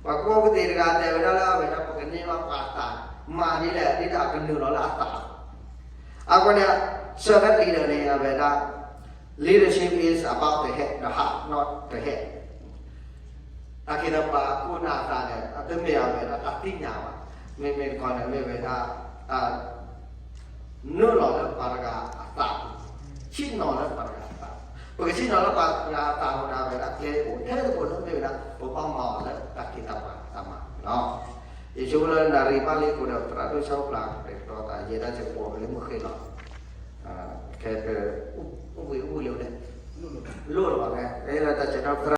ပှၤကူၣ်ဘၣ်ကူၣ်သ့တဂၤတဲဝဲဒၣ်လၢအဝဲဒၣ် ပကန့ၢ်ဘၣ်ပှၤအသး, မၤဒ်လဲၣ်ဒ်ဒီးကနုာ်လီၤလၢအသး အဃိန့ၣ် servant leader န့ၣ် အဝဲဒၣ် leadership is about the head, the heart, not the head. တၢ်ခ့တၢ်ပှၤခိၣ်နၢ်အသးန့ၣ် အတမ့ၢ်အဝဲဒၣ်တၢ်သ့ၣ်ညါဘၣ်, မ့မ့ၢ်တခီန့ၣ် မ့ၢ်ဝဲဒၣ် တၢ် နုာ်လီၤလၢပှၤတဂၤအသးပူၤ, ဆ့ၣ်နီၤလၢပှၤတဂၤအသး, ပကဆ့ၣ်နီၤလၢပှၤတဂၤအသးပူၤန့ၣ် အဝဲဒၣ်ကျဲအိၣ်ထဲတဘိလၢမ့ၢ်ဝဲဒၣ် ပဘၣ်မၤအီၤလၢတၢ်ခ့တၢ်ပှၤတၢ်မၤလီၤ. ယဆိကမိၣ်လၢနၣ်ရံၣ်ဘၣ်လံအဃိဒီး သရၣ်ဒိၣ်ဆၣ်အိၣ်ဖျါ ပကတီၤသးယဲဒၣ်စ့ၢ်ကီးလၢမုၢ်ဃ့လီၤ. ခဲ အိၣ်ဘှံးအိၣ်ဘှံးလၢဝဲန့ၣ် လိၣ်လၢၤဘၣ်ခဲ လၢတၢ်ဆၢထၢၣ်